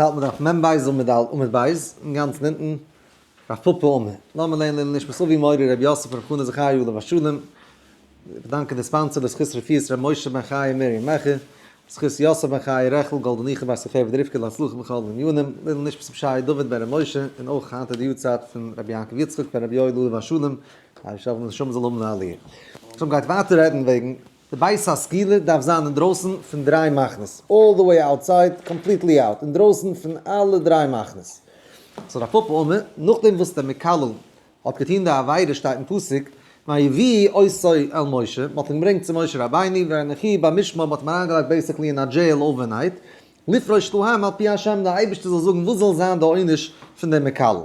האלט מען דף מ בית עמוד א' עמוד בית, אינגאנצן אונטן, רב פפא אמר, לאמיר לערנען לעילוי נשמת אבי מורי רבי יוסף רב חנא זכרי' עליו השלום, מיר דאנקען די sponsor לזכות רפואת ר' משה בן חיה מרים מעכי, לזכות יוסף בן חיה רעכל, גאלדע ניחא בת יוכבד רבקה להצלחה בכל ענינים, לעילוי נשמת רבי שי דוד בן ר' משה, און אויך היינט איז די יארצייט פון רבי יעקב יצחק בן רבי יואל עליו השלום, די נשמה זאל האבן א עליה. so מ'גייט ווייטער רעדן וועגן די בית הסקילה דארף זיין אינדרויסן פון דריי מחנות, all the way outside, completely out, אינדרויסן פון אלע דריי מחנות. so רב פפא אמר, נאכדעם וואס דער מקלל האט געטון די עבירה שטייט אין פסוק, ויביאו אותו אל משה, מען האט אים געברענגט צו משה רבינו, ויניחוהו במשמר, מען האט אים אריינגעלייגט basically אין א jail overnight, לפרוש להם על פי השם, דער אייבערשטער זאל זאגן וואס זאל זיין די עונש פון דעם מקלל.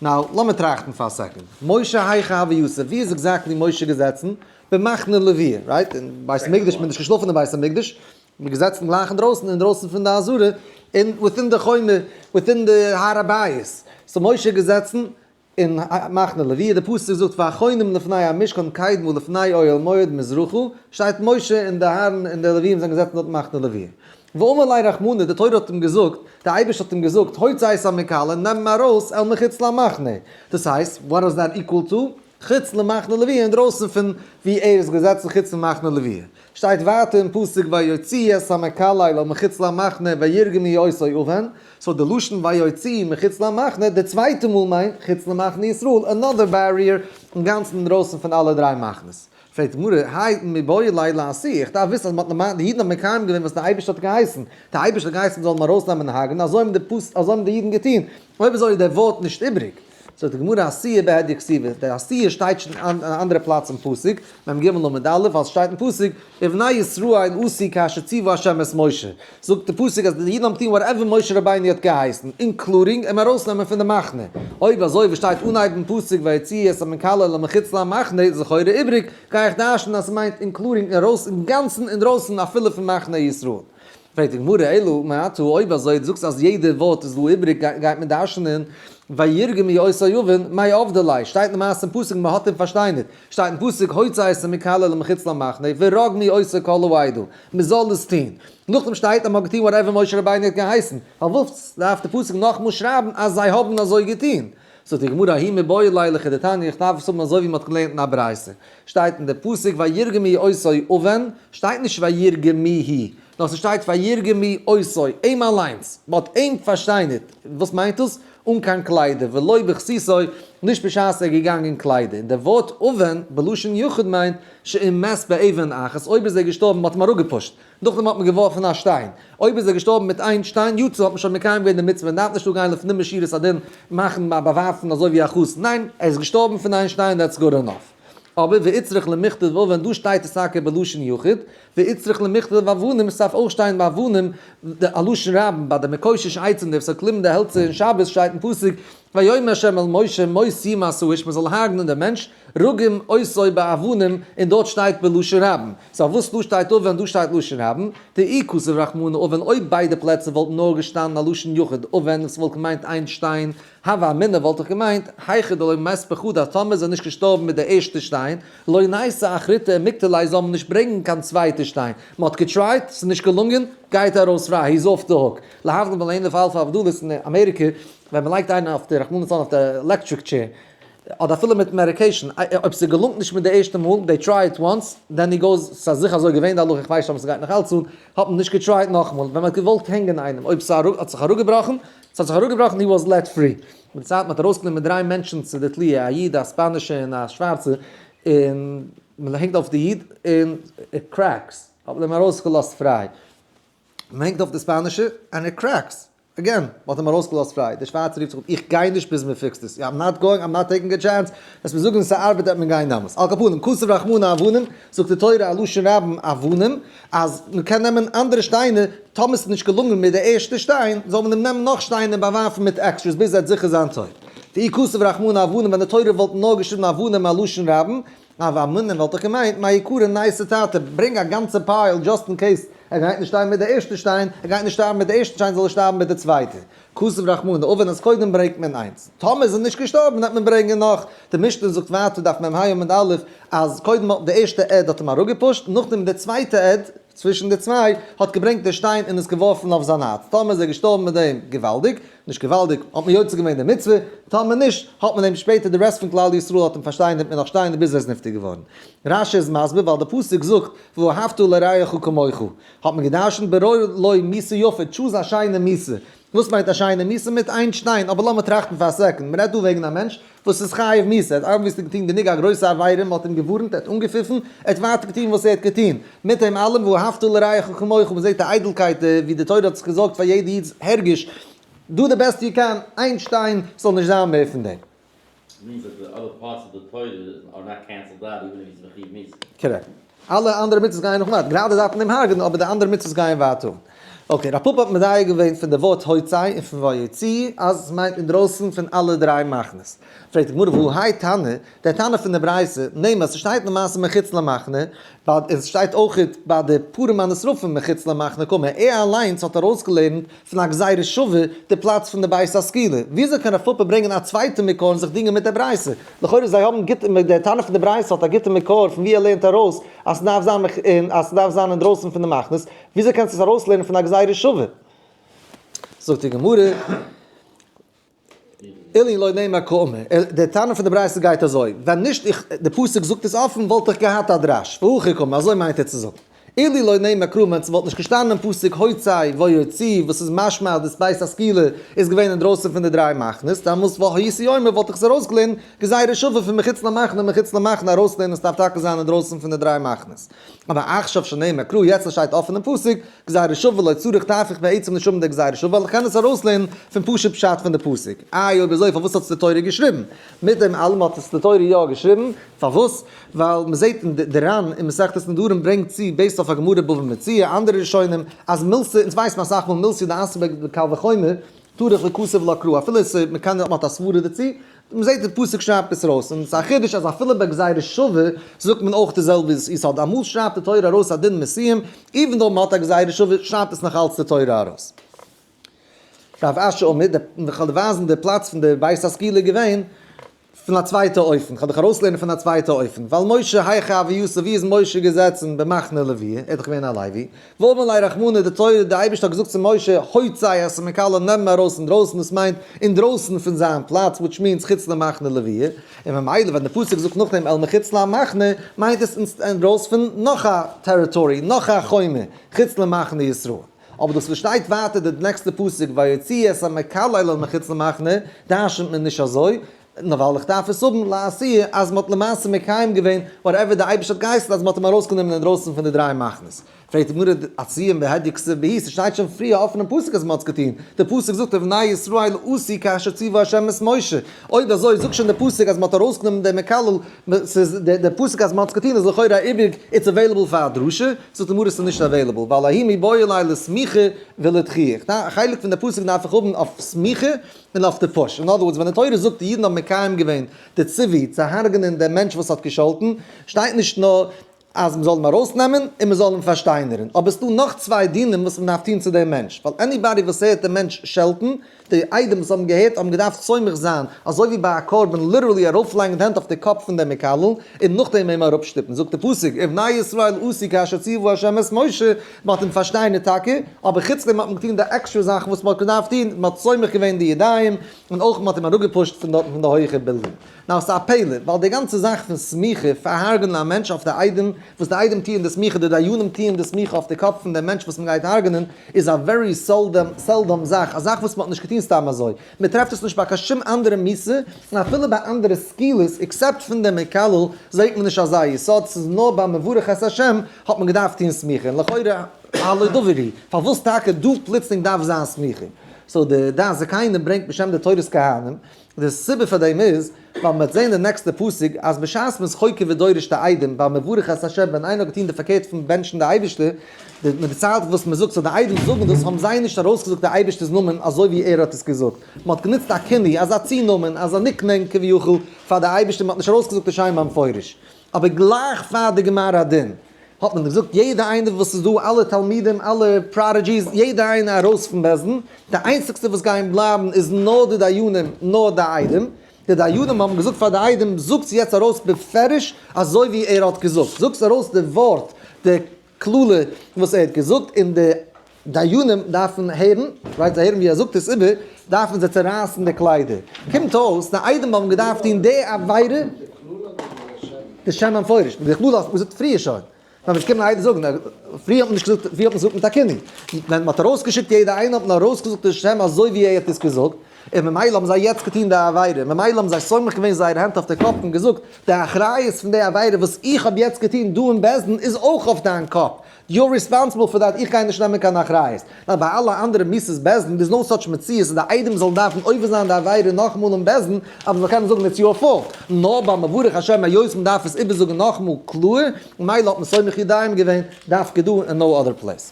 now, לאמיר טראכטן פאר א סעקאנד. משה היכא הוה יתיב, ווי איז exactly משה געזעצן? במחנה לוויה, right? אין בית המקדש, מען איז נישט געשלאפן אין בית המקדש, מען איז געזעצן גלייך אינדרויסן, אינדרויסן פון די עזרה, אין within די חומה, within די הר הבית. so משה איז געזעצן אין מחנה לוויה, די פסוק זאגט והחונים לפני המשכן קדמה לפני אוהל מועד מזרחה, שטייט משה און די אהרן און די לוויים זענען געזעצן דארט אין מחנה לוויה. ואמר ליה רחמנא, די תורה האט אים געזאגט, די אייבערשטער האט אים געזאגט, הוצא את המקלל, נעם אים ארויס, אל מחוץ למחנה. דאס הייסט, what does that equal to? חוץ למחנה לוויה, אינדרויסן פון וואו ער איז געזעצן חוץ למחנה לוויה. שטייט ווייטער אין פסוק ויוציאו את המקלל אל מחוץ למחנה וירגמו אותו אבן, so די לשון ויוציאו מחוץ למחנה די צווייטע מאל מיינט חוץ למחנה ישראל, another barrier, אינגאנצן אינדרויסן פון אלע דריי מחנות. פרעגט די גמרא, האי מיבעי ליה לאתויי, איך דארף וויסן אז מ'האט למען די אידן האבן מקיים געווען וואס דער אייבערשטער האט געהייסן, דער אייבערשטער האט געהייסן מ'זאל אים ארויסנעמען און הרג'נען, אזוי האבן די פס אזוי האבן די אידן געטון, אויב אזוי איז דער ווארט נישט איבריג. זאגט די גמרא אתויי בהדיא כתיבא, דער אתויי שטייט שוין אין אן אנדערע פלאץ אין פסוק, מ ג עמוד א', ווייל ס'שטייט אין פסוק, ובני ישראל עשו כאשר ציוה ה' את משה, זאגט די פסוק אז די אידן האבן געטון whatever משה רבינו האט געהייסן, including אים ארויסנעמען פון די מחנה. אויב אזוי וואס שטייט אנהייב אין פסוק ויוציאו את המקלל אל מחוץ למחנה איז לכאורה איבריג, גיי איך דרש'נען אז ס'מיינט including ארויס אינגאנצן אינדרויסן אפילו פון מחנה ישראל. פרעגט די גמרא אלא מעתה אויב אזוי דו זאגסט אז יעדע ווארט איז דא איבריג גייט מען דרש'נען וירגמו אותו אבן מאי עבדי ליה שטייט למעשה אין פסוק מען האט אים פארשטיינערט שטייט אין פסוק הוצא את המקלל אל מחוץ למחנה ורגמו אותו כל העדה מען זאל עס טון נאכדעם שטייט אז מען האט געטון whatever משה רבינו האט געהייסן פארוואס דארף די פסוק נאכמאל שרייבן אז זיי האבן אזוי געטון? זאגט די גמרא ההוא מיבעי ליה לכדתניא איך דארף עס האבן אזוי ווי מען האט געלערנט אין א ברייתא שטייט אין די פסוק וירגמו אותו אבן, שטייט נישט וירגמוהו, נאר ס'שטייט וירגמו אותו, אים אליינס, מ'האט אים פארשטיינערט, וואס מיינט דאס? אן קיין קליידער, ולא בכסותו, נישט בשעת ער איז געגאנגען קליידער, און דער ווארט אבן בלשון יחיד מיינט שאם מת באבן אחת, אויב איז ער געשטארבן מ'האט אים אראפגעפושט, נאכדעם האט מען געווארפן א שטיין, אויב איז ער געשטארבן מיט איין שטיין יצא האט מען שוין מקיים געווען די מצוה, מען דארף נישט דא גיין לפנים משורת הדין מאכן באווארפן אזוי ווי א חתן, ניין, ער איז געשטארבן פון איין שטיין that's good enough. אבער ואיצטריך למיכתב אבן דא שטייט עס טאקע בלשון יחיד, ואיצטריך למיכתב אבנים עס דארף אויך שטיין באבנים א לשון רבים, ביי די מקושש עצים די וואס קליבן די העלצער אין שבת שטייט אין פסוק ויאמר ה' אל משה מות יומת האיש מען זאל הרג'נען דעם מענטש, רגום אותו באבנים און דארט שטייט בלשון רבים, so פארוואס דא שטייט אבן דא שטייט לשון רבים, דאי כתב רחמנא אבן אויב ביידע פלעצער וואלטן נאר געשטאנען א לשון יחיד אבן וואס וואלט געמיינט איין שטיין, הוה אמינא וואלט איך געמיינט, היכא דלא מת בחדא אז טאמער איז ער נישט געשטארבן מיט די ערשטע שטיין, לא ניתו אחריתי ומיקטלי זאל מען נישט ברענגן קיין צווייטע שטיין, מען האט געטרייט, ס'איז נישט געלונגען, גייט ארויס פריי, he's off the hook. להבדיל בין אלף אלפי הבדלות אין אמעריקע, ווען מען לייגט איינעם אויף די רחמנא לצלן אויף די electric chair, אדער אפילו מיט medication, אויב ס'געלונגט נישט מיט די ערשטע מאל, they try it once, then he goes, ס'איז זיכער אזוי געווען די הלכה, איך ווייס נישט אויב ס'גייט נאך אלץ אן, האט מען נישט געטרייט נאכאמאל, ווען מ'האט געוואלט הענגען איינעם, אויב ס'האט זיך אראפגעבראכן, ס'האט זיך אראפגעבראכן, he was let free. מיט די צייט מ'האט ארויסגענומען דריי מענטשן צו די תליה, א איד, א ספאנישע און א שווארצע, און מ'הענגט אויף די איד און it cracks, האט מען אים ארויסגעלאזט פריי. מ'הענגט אויף די ספאנישע and it cracks, again, מ'האט אים ארויסגעלאזט פריי. דער שווארצער רופט זיך אפ, איך גיי נישט ביז מ'פיקסט עס, I'm not going, I'm not taking a chance, וועסט מיר זאגן ס'ארבעט וועט מען גיין דעמאלס. על כל פנים, כתב רחמנא אבנים, זאגט די תורה א לשון רבים אבנים, אז מען קען נעמען אנדערע שטיינער, טאמער ס'איז נישט געלונגען מיט די ערשטע שטיין, זאל מען אים נעמען נאך שטיינער און באווארפן מיט extras ביז ער וועט זיכער זיין טויט. ואי כתב רחמנא אבנים, ווען די תורה וואלט נאר געשריבן אבנים א לשון רבים, הוה אמינא וואלט איך געמיינט, מעיקרא ניתו תרתי, ברענג א גאנצע pile just in case ער גייט נישט שטארבן מיט די ערשטע שטיין, ער גייט נישט שטארבן מיט די ערשטע שטיין זאל ער שטארבן מיט די צווייטע. כתב רחמנא אבן אז קודם ברענגט מען איינס, טאמער איז ער נישט געשטארבן וועט מען ברענגען נאך, די משנה זאגט ווייטער דף מ ה עמוד א' אז קודם האט די ערשטע עד האט אים אראפגעפושט, נאכדעם די צווייטע עד, צווישן די צוויי, האט געברענגט די שטיין און עס געווארפן אויף זיין הארץ. טאמער איז ער געשטארבן מיט דעם, געוואלדיג, נישט געוואלדיג, האט מען יוצא געווען די מצוה, טאמער נישט, האט מען אים שפעטער די rest פון כלל ישראל האט אים פארשטיינערט מיט נאך שטיינער ביז ער איז נפטר געווארן. רש"י איז מסביר ווייל די פסוק זאגט ואהבת לרעך כמוך, האט מען געדרשנט ברור לו מיתה יפה, choose א שיינע מיתה. וואס מיינט א שיינע מיתה? מיט איין שטיין. אבער לאמיר טראכטן פאר א second, מען רעדט דא וועגן א מענטש וואס איז חייב מיתה, ער האט obviously געטון גענוג א גרויסע עבירה, מען האט אים געווארנט, ער האט אנגעפיפן, ער האט ווייטער געטון וואס ער האט געטון. מיט דעם אלעם ואהבת לרעך כמוך, מען זעט די איידלקייט, ווי די תורה האט זיך געזארגט פאר יעדע איד'ס הרגש, do the best you can, איין שטיין, ס'זאל נישט זיין מער פון דעם. Means that the other parts of the Torah are not cancelled out even if he's מחיוב מיתה. Correct. אלע אנדערע מצוות גייען נאך ווייטער. גראדע דארף מען אים הרג'נען אבער די אנדערע מצוות גייען ווייטער אן. Okay, רב פפא האט מדייק געווען פון די ווארט הוצא און פון ויוציאו אז עס מיינט אינדרויסן פון אלע דריי מחנות. פרעגט די גמרא והא האי תנא, דער תנא פון די ברייתא, נעם אז ס'שטייט למעשה מחוץ למחנה, ביי און ס'שטייט אויך ביי די פרים הנשרפים מחוץ למחנה קאמר, ער אליינס האט ארויסגעלערנט פון א גזירה שווה די פלאץ פון די בית הסקילה, וויאזוי קען רב פפא ברענגען א צווייטע מקור און זיך דינגען מיט דער ברייתא? לכאורה זיי האבן גוטע, דער תנא פון די ברייתא האט א גוטע מקור פון ווי ער לערנט ארויס אז ס'דארף זיין אז ס'דארף זיין אינדרויסן פון די מחנות, וויאזוי קענסטו עס ארויסלערנען פון א גזירה שווה? זאגט די גמרא. אילו לא נאמר קאמר, דער תנא פון די ברייתא גייט אזוי, ווען נישט איך, די פסוק זאגט עס אפן וואלט איך געהאט א דרש, והכי קאמר, אזוי מיינט ער צו זאגן. אילו לא נאמר קרא ווען ס'וואלט נישט געשטאנען אין פסוק הוצא ויוציאו וואס איז משמע אז דאס בית הסקילה איז געווען אינדרויסן פון די דריי מחנות, דאמאלס והייתי אומר וואלט איך עס ארויסגעלערנט גזירה שווה פון מחוץ למחנה מחוץ למחנה ארויסלערנען עס דארף טאקע זיין אינדרויסן פון די דריי מחנות. אבער עכשיו שנאמר קרא יעצט עס שטייט אפן אין פסוק, גזירה שווה לא צריך דארף איך בעצם נישט האבן די גזירה שווה ווייל איך קען עס ארויסלערנען פון פשוט פשט פון די פסוק. איי אויב אזוי פארוואס האט עס די תורה געשריבן? מיט דעם אלעם האט עס די תורה יא געשריבן, פארוואס? ווייל מען זעט אין די ר"ן אין מסכת נדרים ברענגט צו based אויף א גמרא בבא מציעא אנדערע ראשונים אז מילתא, אונז ווייסן אסאך מאל מילתא דאתיא בקל וחומר טרח לכתב לה קרא אפילו עס מען קען מען האט א סברה דערצו, מען זעט די פסוק שרייבט עס ארויס, און עס איז א חידוש אז אפילו ביי גזירה שווה זאגט מען אויך די זעלבע יסוד, אמאל שרייבט די תורה ארויס א דין מסוים, even though מען האט א גזירה שווה שרייבט עס נאך אלץ די תורה ארויס. רב אשי אמר, איך וועל דיר ווייזן די פלאץ פון די בית הסקילה איז געווען פון א צווייטע אופן, כ'וועל דיך ארויסלערנען פון א צווייטע אופן, ווייל משה היכא הוה יתיב, ווי איז משה געזעצן במחנה לויה, ער איז דאך געווען א לוי, ואמר ליה רחמנא, די תורה, די אייבערשטער האט געזאגט צו משה, הוצא את המקלל, נעם אים ארויס אינדרויסן, דאס מיינט, אינדרויסן פון זיין פלאץ, which means חוץ למחנה לויה, און ממילא ווען די פסוק זאגט נאכדעם אל מחוץ למחנה, מיינט עס אינדרויסן פון נאך א territory, נאך א חומה, חוץ למחנה ישראל. אבער דאס וואס שטייט ווייטער די נעקסטע פסוק ויוציאו את המקלל אל מחוץ למחנה, דרש'נט מען נישט אזוי, נאר ווייל איך דארף עס האבן לעשיה אז מ'האט למעשה מקיים געווען whatever די אייבערשטער האט געהייסן אז מ'האט אים ארויסגענומען אינדרויסן פון די דריי מחנות. פרעגט די גמרא אתיין בהדיא כתיב בהו, ס'שטייט שוין פריער אפן אין פסוק אז מ'האט עס געטון, די פסוק זאגט ובני ישראל עשו כאשר ציוה ה' את משה, אויב אזוי זאגט שוין די פסוק אז מ'האט ארויסגענומען דעם מקלל, ס'איז די פסוק אז מ'האט עס געטון איז לכאורה איבריג, it's available פאר א דרשה, זאגט די גמרא ס'איז נישט available ווייל ההוא מיבעי ליה לסמיכה ולדחיה, א חלק פון די פסוק דארף איך האבן אויף סמיכה, און אויף די push. In other words, ווען די תורה זאגט די אידן האבן מקיים געווען די ציווי צו הרג'נען דעם מענטש וואס האט געשאלטן, שטייט נישט נאר אז מען זאל אים ארויסנעמען און מען זאל אים פארשטיינערן, אבער עס איז דא נאך צוויי דינים וואס מען דארף טון צו דעם מענטש, ווייל anybody וואס הערט דעם מענטש שעלטן, די עדים וואס האבן געהערט האבן געדארפט סומך זיין, אזוי ווי ביי א קרבן, literally ארויפלייגן די הענט אויף די קאפ פון דעם מקלל, און נאכדעם אים אראפשטופן. זאגט די פסוק, ובני ישראל עשו כאשר ציוה ה' את משה, מען האט אים פארשטיינערט טאקע, אבער חוץ דעם האט מען געטון די עקסטרע זאכן וואס מען האט געדארפט טון, מען האט סומך געווען די ידיים, און אויך מען האט אים אראפגעפושט פון דארטן פון די הויכע בילדינג. Now ס'איז א פלא, ווייל די גאנצע זאך פון סמיכה, פארהרג'נען א מענטש אויף די עדים, וואס די עדים טוען די סמיכה, די דיינים טוען די סמיכה אויף די קאפ פון דעם מענטש וואס מען גייט הרג'נען, איז א very seldom זאך, א זאך וואס מען האט נישט געטון סתם אזוי. מען טרעפט עס נישט ביי קיין שום אנדערע מיתה, און אפילו ביי אנדערע סקילות, except פון דעם מקלל, זעהט מען נישט אזא יסוד, ס'איז נאר ביי מברך את השם האט מען געדארפט טוהן סמיכה, און לכאורה הלא דבר הוא, פארוואס טאקע דא פלוצלינג דארף זיין סמיכה? So די דעת זקנים ברענגט בשם די תורת כהנים, די סיבה פאר דעם איז, ווייל מ'וועט זעהן די נעקסטע פסוק, אז בשעת מ'איז חוקר ודורש די עדים ביי מברך את השם ווען איינער האט געטוהן די פארקערט פון בענטשן די אייבערשטער, די מ'דערציילט וואס מ'זאגט, so די עדים זאגן דאס, האבן זיי נישט ארויסגעזאגט די אייבערשטער'ס נאמען אזוי ווי ער האט עס געזאגט, מ'האט גענוצט א כינוי, אזא צונאמען, אזא nickname כביכול, פאר די אייבערשטער, מ'האט נישט ארויסגעזאגט די שם המפורש. אבער גלייך פאר די גמר הדין האט מען געזאגט יעדע איינער וואס איז דא אלע תלמידים אלע prodigies יעדע איינער ארויס פון בית דין, די איינציגסטע וואס גייען בלייבן איז נאר די דיינים נאר די עדים, די דיינים האבן געזאגט פאר די עדים זאגטס יעצט ארויס בפירוש אזוי ווי ער האט געזאגט, זאגטס ארויס די ווארט די. קללה וואס ער האט געזאגט און די דיינים דארפן הערן, right, זיי הערן ווי ער זאגט עס איבער, דארפן זיי צערייסן די קליידער. קומט אויס, די עדים האבן געדארפט טון די עבירה. די שם המפורש, די קללה האט מען געזאגט פריער שוין. ווען עס קומען עדים זאגן, פריער האט מען נישט געזאגט, פריער האט מען געזאגט מיט א כינוי. ווען מען האט ארויסגעשיקט יעדע איינער האט מען ארויסגעזאגט די שם אזוי ווי ער האט עס געזאגט, און ממילא האבן זיי יעצט געטון די עבירה, ממילא האבן זיי סומך געווען זייער הענט אויף די קאפ און געזאגט, די אחריות פון די עבירה וואס איך האב יעצט געטון דא אין בית דין איז אויך אויף דיין קאפ, you're responsible for that, איך גיי נישט נעמען קיין אחריות. ווייל ביי אלע אנדערע מיתות בית דין, there's no such מציאות אז די עדים זאלן דארפן עובר זיין די עבירה נאכאמאל אין בית דין, אז מ'זאל קענען זאגן it's your fault. נאר ביי מברך השם היות מ'דארף עס איבערזאגן נאכאמאל קלאר, ממילא האט מען סומך ידיים געווען דווקא דא און no other place.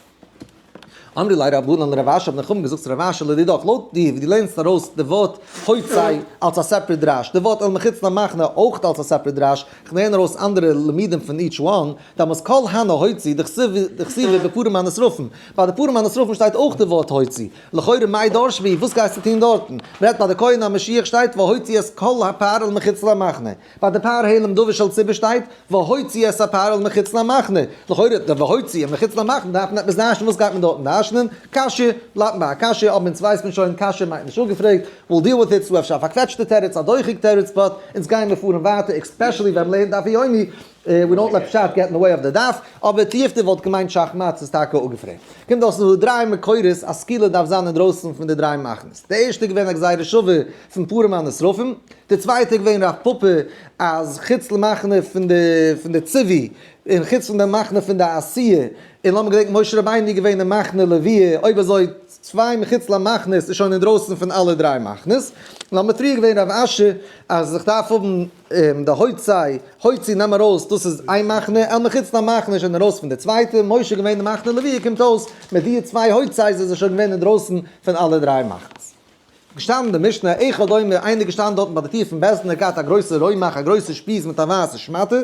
אמרי ליה רבנן לרב אשי האבן די חכמים געזאגט צו רב אשי לדידך לויט דיר ווי דו לערנסט ארויס די ווארט הוצא אלס א separate דרש, די ווארט אל מחוץ למחנה אויך אלס א separate דרש, כ'לערן ארויס אנדערע לימודים פון each one, דאמאלס כל הני הוציא דכתיבי בפרים הנשרפים, ביי די פרים הנשרפים שטייט אויך די ווארט הוציא, לכאורה מאי דרשי בהו, וואס גייסטו טון דארטן? מ'רעדט ביי די כהן המשיח שטייט והוציא את כל הפר אל מחוץ למחנה, ביי די פר העלם דבר של ציבור שטייט והוציא את הפר אל מחוץ למחנה, לכאורה די והוציא אל מחוץ למחנה דארף מען עפעס דרש'נען וואס גייט מען דארטן דרש'נען? קשיא, בלייבט ביי א קשיא, אבער אונז ווייסט מען שוין קשיא מיינט נישט אפגעפרעגט, we'll deal with it, ס'דא אפשר א פארקוועטשטע תירוץ, א דוחק תירוץ, but אונז גייען מיר פארן ווייטער, especially ווען מ'לערנט דף יומי, we don't let פשט get in the way of the דף, אבער תיובתא וואלט געמיינט שאך מאט, ס'איז טאקע אפגעפרעגט. קומט אויס ס'איז דא דריי מקורות אז סקילה דארף זיין אינדרויסן פון די דריי מחנות. די ערשטע איז געווען א גזירה שווה פון פרים הנשרפים, די צווייטע איז געווען רב פפא אז חוץ למחנה פון די פון די ציווי און חוץ פון די מחנה פון די עשיה, און לאמיר געדענקן משה רבינו איז געווען אין מחנה לוויה, אויב אזוי צוויי מחוץ למחנות איז שוין אינדרויסן פון אלע דריי מחנות. לאמיר פריער געווען רב אשי אז איך דארף האבן די הוצאי, הוציא נעם ארויס, דאס איז איין מחנה, אל מחוץ למחנה איז שוין ארויס פון די צווייטע, משה איז געווען אין מחנה לוויה, קומט אויס מיט די צוויי הוצאי'ס איז ער שוין געווען אינדרויסן פון אלע דריי מחנות. געשטאנען די משנה, אחד אומר, איינער געשטאנען דארטן ביי די טיר פון בית דין, ער האט געהאט א גרויסע רומח, א גרויסע שפיז מיט א ווייסע שמאטע,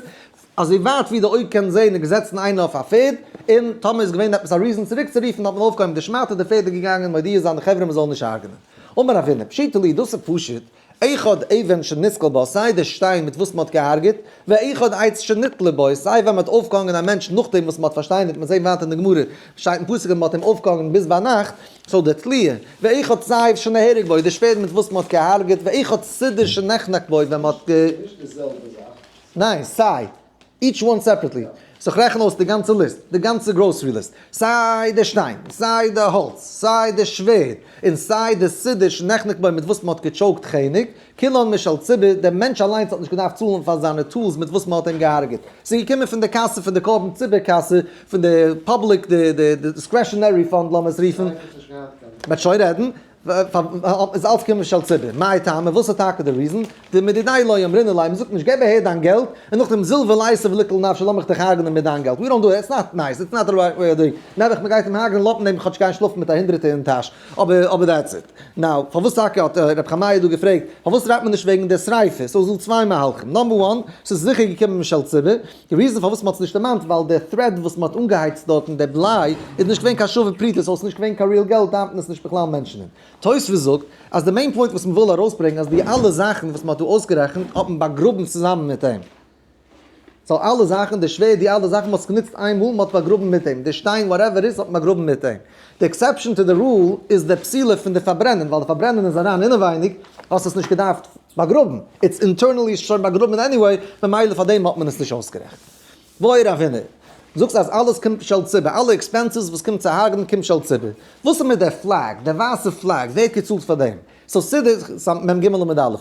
אזוי ווייט ווי די אויג קען זען איז געזעצן איינער אויף א פערד, און טאמער איז געווען עפעס א reason צוריקצורופן האט מען אויפגעהויבן די שמאטע, די פערד איז געגאנגען מודיע זיין די חברה מען זאל נישט הרג'נען. אמר רב הונא, פשיטא לי, דאס איז פשוט, אחד אבן שנסקל בה, סיי די שטיין מיט וואס מען האט געהארגעט, ואחד עץ שנתלה בו, סיי ווען מען האט אויפגעהאנגען א מענטש נאכדעם וואס מען האט פארשטיינערט, מיר זעהן ווייטער אין די גמרא, שטייט אין פסוק אז מען האט אים אויפגעהאנגען ביז ביינאכט, so די תליה, ואחד סייף שנהרג בו, די שווערד מיט וואס מען האט געהארגעט, ואחד סודר שנחנק בו, ווען מען האט גע. נישט די זעלבע זאך. ניין, סיי. each one separately. so כ'רעכן אויס די גאנצע ליסט, די גאנצע grocery list. סיי די שטיין, סיי די האלץ, סיי די שווערד, און סיי די סודר שנחנק בו מיט וואס מ'האט גע choke ט חנק, כולן משל ציבור, דער מענטש אליינס האט נישט געדארפט צאלן פאר זיינע tools מיט וואס מ'האט אים געהארגעט. ס'איז געקומען פון די קאסע, פון די קרבן ציבור קאסע, פון די public, די די discretionary fund לאמיר עס רופן. מ'וועט שוין רעדן. איז אלץ קומען של ציבור. מאי טעמא, וואס איז טאקע די reason? דמדידיה לא אמרינן ליה, מ'זאגט נישט געב אהער דיין געלט, און נאכדעם זיל וליתיב וליקטול נפשיה לאמיך דיך הרג'נען מיט דיין געלט. we don't do it, it's not nice, it's not the right way of doing. נעבעך מ'גייט אים הרג'נען לאזט מען אים כאטש גיין שלאפן מיט א הונדרעטער אין טאש. אבער אבער that's it. now, פארוואס טאקע האט רב חמיה דא געפרעגט, פארוואס רעדט מען נישט וועגן די שריפה? so איז דא צוויי מהלכים. number one, ס'איז זיכער געקומען משל ציבור. די reason פארוואס מ'האט עס נישט דערמאנט ווייל די thread וואס מ'האט אנגעהייצט דארטן די בליי איז נישט געווען קיין שווה פרוטה so עס איז נישט געווען קיין real געלט דארף מען עס נישט בכלל mention ען. תוספות זאגט אז די main point וואס מ'וויל ארויסברענגן אז די אלע זאכן וואס מ'האט דא אויסגערעכנט האט מען באגראבן צוזאמען מיט אים. so אלע זאכן, די שווערד, די אלע זאכן מ'האט עס גענוצט איינמאל, מ'האט באגראבן מיט אים. די שטיין whatever איז האט מען באגראבן מיט אים. די exception to the rule איז די פסילה פון די פארברענען ווייל די פארברענען איז אריין אינעווייניג האסט עס נישט געדארפט באגראבן, it's internally שוין באגראבן anyway, ממילא פאר דעם האט מען עס נישט אויסגערעכנט. בעי רב הונא, זאגסט אז אלעס קומט של ציבור, אלע expenses וואס קומט צו הרג'נען קומט של ציבור. וואס איז מיט די flag, די ווייסע flag, ווער האט געצאלט פאר דעם? so סודר, מ ג עמוד א',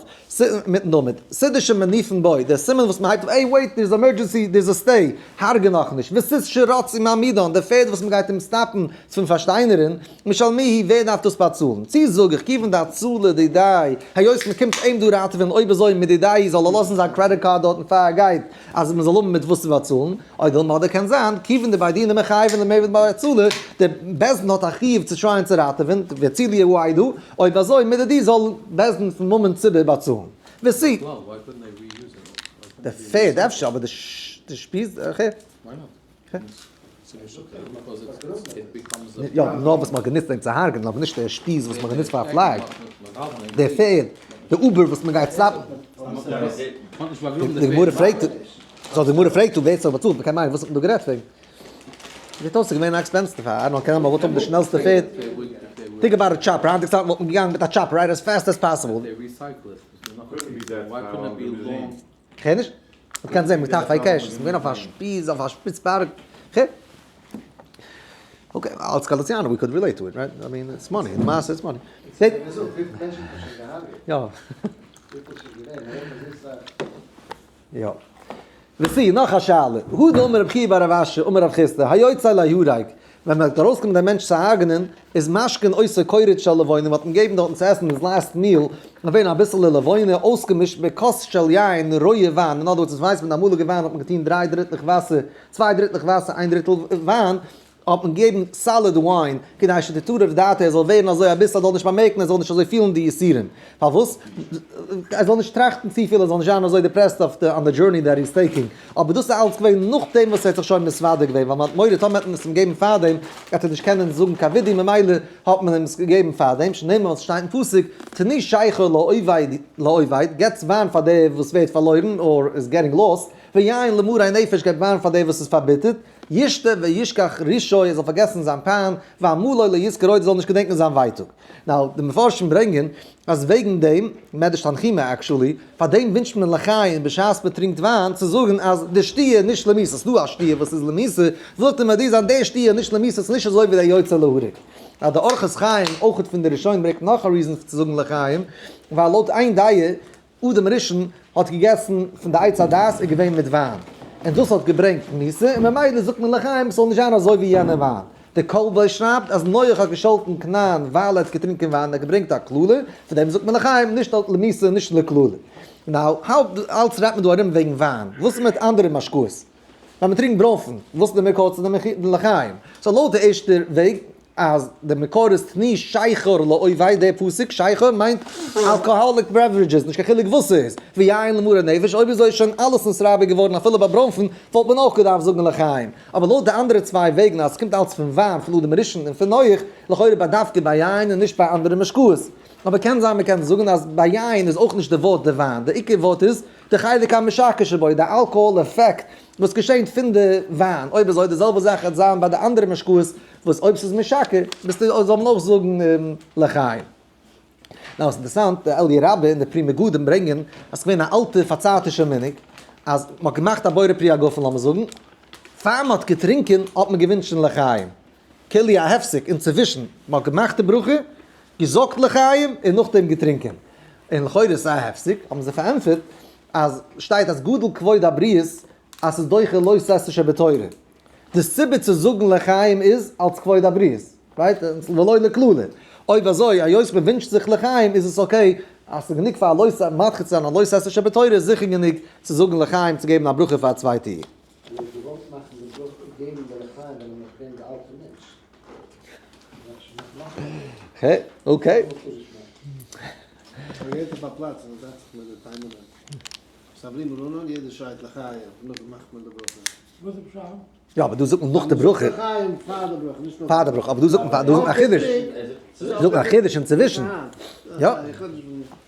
מיטן עמוד, סודר שמניפין בו, דער סימן וואס מען הייבט אויף, עי wait, there's emergency, there's a stay, הרג'ע נאכנישט, וסוס שרצו מעמידן, די פערד וואס מען גייט אים stop ן פון פארשטיינערן, משל מי הוא, ווער דארף דאס באצאלן? צי זאג איך, כיוון דהצלה דידיה, היות מען קומט אים דא ראטעווען, אויב אזוי מדידיה זאל ער לאזן זיין credit card דארטן פאר ער גייט, אז מען זאל האבן מיט וואס צו באצאלן, או דילמא אדער קען זיין, כיוון דבי דינא מחייבין למיעבד בהצלה, דער בית דין האט א חיוב צו try ען צו ראטעווען, והצילו העדה, אויב אזוי מדידי זאל בית דין פון ממון ציבור באצאלן. וסי. די פערד אפשר, אבער די שפיז, okay. יא, נאר וואס מ'האט גענוצט אים צו הרג'נען, אבער נישט די שפיז וואס מ'האט גענוצט פאר א flag. די פערד, די Uber וואס מ'גייט stop ן. די גמרא פרעגט, so די גמרא פרעגט דא ווער ס'האט באצאלט, מ'קען מיינען וואס האט מען דא גערעדט וועגן. זעט אויס ס'איז געווען א expense דערפאר, I don't know, קען זיין מ'וואלט האבן די שנעלסטע פערד, think about a chopper, היינטיגע צייטן וואלט מען געגאנגען מיט א chopper right as fast as possible. כ'הער נישט. מ'קען זען מיט פאר cash, ס'איז געווען אויף א שפיז, אויף א שפיץ בארג. כ'הער. okay, אלס גאליציאנער we could relate to it, right? I mean, it's money, למעשה it's money. יא. יא. וסי, נאך א שאלה. הא דאמר רב חייא בר רב אשי, אמר רב חסדא, היוצא ליהרג, ווען מען האט ארויסגענומען דעם מענטש צו הרג'נען, איז משקין אותו קורט של לבונה, מען האט אים געגעבן דארטן צו עסן his last meal, געווען אביסעלע לבונה אויסגעמישט בכוס של יין, רויע וויין, אין other words, ווייסט מען די אמאליגע וויין האט מען געטון דריי דריטלעך וואסער, צוויי דריטלעך וואסער, איין דריטל וויין, האט מען געגעבן solid wine, כדי שתטרף דעתו ער זאל ווערן אזוי אביסל ער זאל נישט באמערקן ער זאל נישט אזוי פילן די יסורים, פארוואס? ער זאל נישט טראכטן צופיל ער זאל נישט זיין אזוי depressed אויף די on the journey that he's taking, אבער דאס איז אלץ געווען נאכדעם וואס ער האט זיך שוין מתוודה געווען, ווייל מען האט מורא טאמער וועט מען עס אים געבן פארדעם וועט ער נישט קענען זאגן קיין וידוי ממילא האט מען אים עס געגעבן פארדעם, שנאמר וואס שטייט אין פסוק, תנו שכר לאובד לאובד, געטס וויין פאר דער וואס ווערט פארלוירן or is getting lost, ויין למרי נפש געבט וויין פאר דער וואס איז פארביטערט. ישתה וישכח רשעו, ער זאל פארגעסן זיין פיין, ועמלו לא יזכור עוד, ער זאל נישט געדענקען זיין ווייטאג. now, די מפרשים ברענגען אז וועגן דעם, מדרש תנחומא actually, פאר דעם ווינטשט מען לחיים בשעת מען טרינקט וויין, צו זאגן אז די שתיה איז נישט למיתה, ס'איז דא א שתיה וואס איז למיתה, זאגט ער מודיע זיין די שתיה איז נישט למיתה, ס'איז נישט אזוי ווי דער יוצא להורג. אז די אורחות חיים, אויך פון די ראשונים ברענגט נאך א reason צו זאגן לחיים, ווייל לויט איין דעה, אדם הראשון האט געגעסן פון די עץ הדעת איז געווען מיט וויין, און דאס האט געברענגט מיתה, און ממילא זאגט מען לחיים ס'זאל נישט זיין אזוי ווי יענע וויין. די כל בו שרייבט אז נח האט געשאלטן כנען ווייל ער האט געטרינקען וויין און האט געברענגט א קללה, פון דעם זאגט מען לחיים נישט למיתה נישט לקללה. now, האלב אלץ רעדט מען דא ארום וועגן וויין, וואס איז מיט אנדערע משקאות? ווען מ'טרינקט ברוינפן, וואס איז די מקור צו די לחיים? so לויט די ערשטע וועג אז די מקור איז תנו שכר לאובד דער פסוק שכר מיינט alcoholic beverages נישט קיין חילוק וואס ס'איז, ויין למרי נפש, אויב אזוי איז שוין אלעס נתרבה געווארן אפילו ביי ברוינפן וואלט מען אויך געדארפט זאגן לחיים, אבער לויט די אנדערע צוויי וועגן אז ס'קומט אלץ פון וויין פון אדם הראשון און פון נח, לכאורה ביי דווקא ביי יין און נישט ביי אנדערע משקאות. אבער קען זיין מ'קען זאגן אז ביי יין איז אויך נישט די ווארט די וויין, די עיקר ווארט איז די חלק המשכר שבו, די אלקאהאל עפעקט וואס געשענט פון די וויין, אויב אזוי די זעלבע זאך וועט זיין ביי די אנדערע משקאות וואס אויב ס'איז משכר ביסטו זאל מען אויך זאגן לחיים. now ס'איז אינטערעסאנט די אליה רבה און די פרי מגדים ברענגען אז ס'געווען א אלטע פארצייטישע מנהג אז מ'האט געמאכט א בורא פרי הגפן לאמיר זאגן פאר מ'האט געטרינקען האט מען געווינטשן לחיים כאילו א הפסק אינצווישן מ'האט געמאכט די ברכה געזאגט לחיים און נאכדעם געטרינקען און לכאורה איז עס א הפסק האבן זיי פארענטפערט אז שטייט אז גדול כבוד הבריות אז ס'איז דוחה לא תעשה שבתורה. די סיבה צו זאגן לחיים איז אלס כבוד הבריות, right? ולא לקללה. אויב אזוי, היות מען ווינטשט זיך לחיים איז עס okay, אז ס'איז גענוג פאר א לא תעשה, מדחה צו זיין א לא תעשה שבתורה איז זיכער גענוג צו זאגן לחיים צו געבן א ברכה פאר א צווייטע איד. ער האט געוואלט מאכן די ברכה געבן די לחיים ווען ער נאך געווען די אלטע מענטש. okay. יא אבער דא זאגט מען נאך די ברכה. פאר די ברכה, אבער דא זאגט מען פאר, דא זאגט מען א חידוש. זאגט מען א חידוש אינצווישן. יא.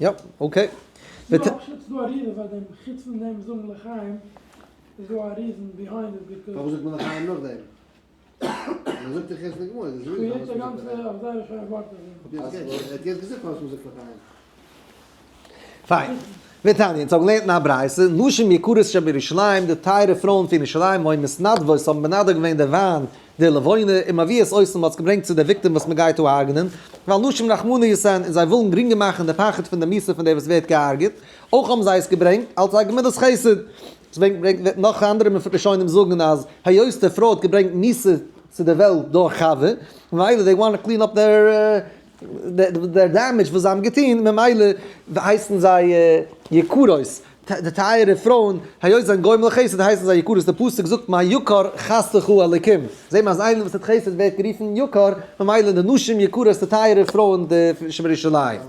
יא, okay. פיין. ותניא, אונז האבן געלערנט אין א ברייתא, נשים יקרות שבירושלים, די טייערע פרויען פון ירושלים, היו מתנדבות, האבן מנדב געווען די וויין, די לבונה, און מביאות אותן, מ'האט עס געברענגט צו די victim וואס מ'גייט דא הרג'נען, ווייל נשים רחמניות הן, און זיי ווילן גרינגער מאכן די פחד פון די מיתה פון דער וואס ווערט געהארגעט, אויך האבן זיי עס געברענגט אלס א גמילות חסד. דעסוועגן ברענגט נאך אנדערע ראשונים זאגן אז היות די פרוי האט געברענגט מיתה צו די וועלט דורך חווה, ממילא they want to clean up their damage וואס זיי האבן געטון, ממילא הייסן זיי יקרות, די טייערע פרויען, היות זיי זענען גומל חסד הייסן זיי יקרות, די פסוק זאגט מה יקר חסדך אלקים, זעט מען אז איינער וואס טוט חסד ווערט גערופן יקר, ממילא די נשים יקרות די טייערע פרויען די שבירושלים.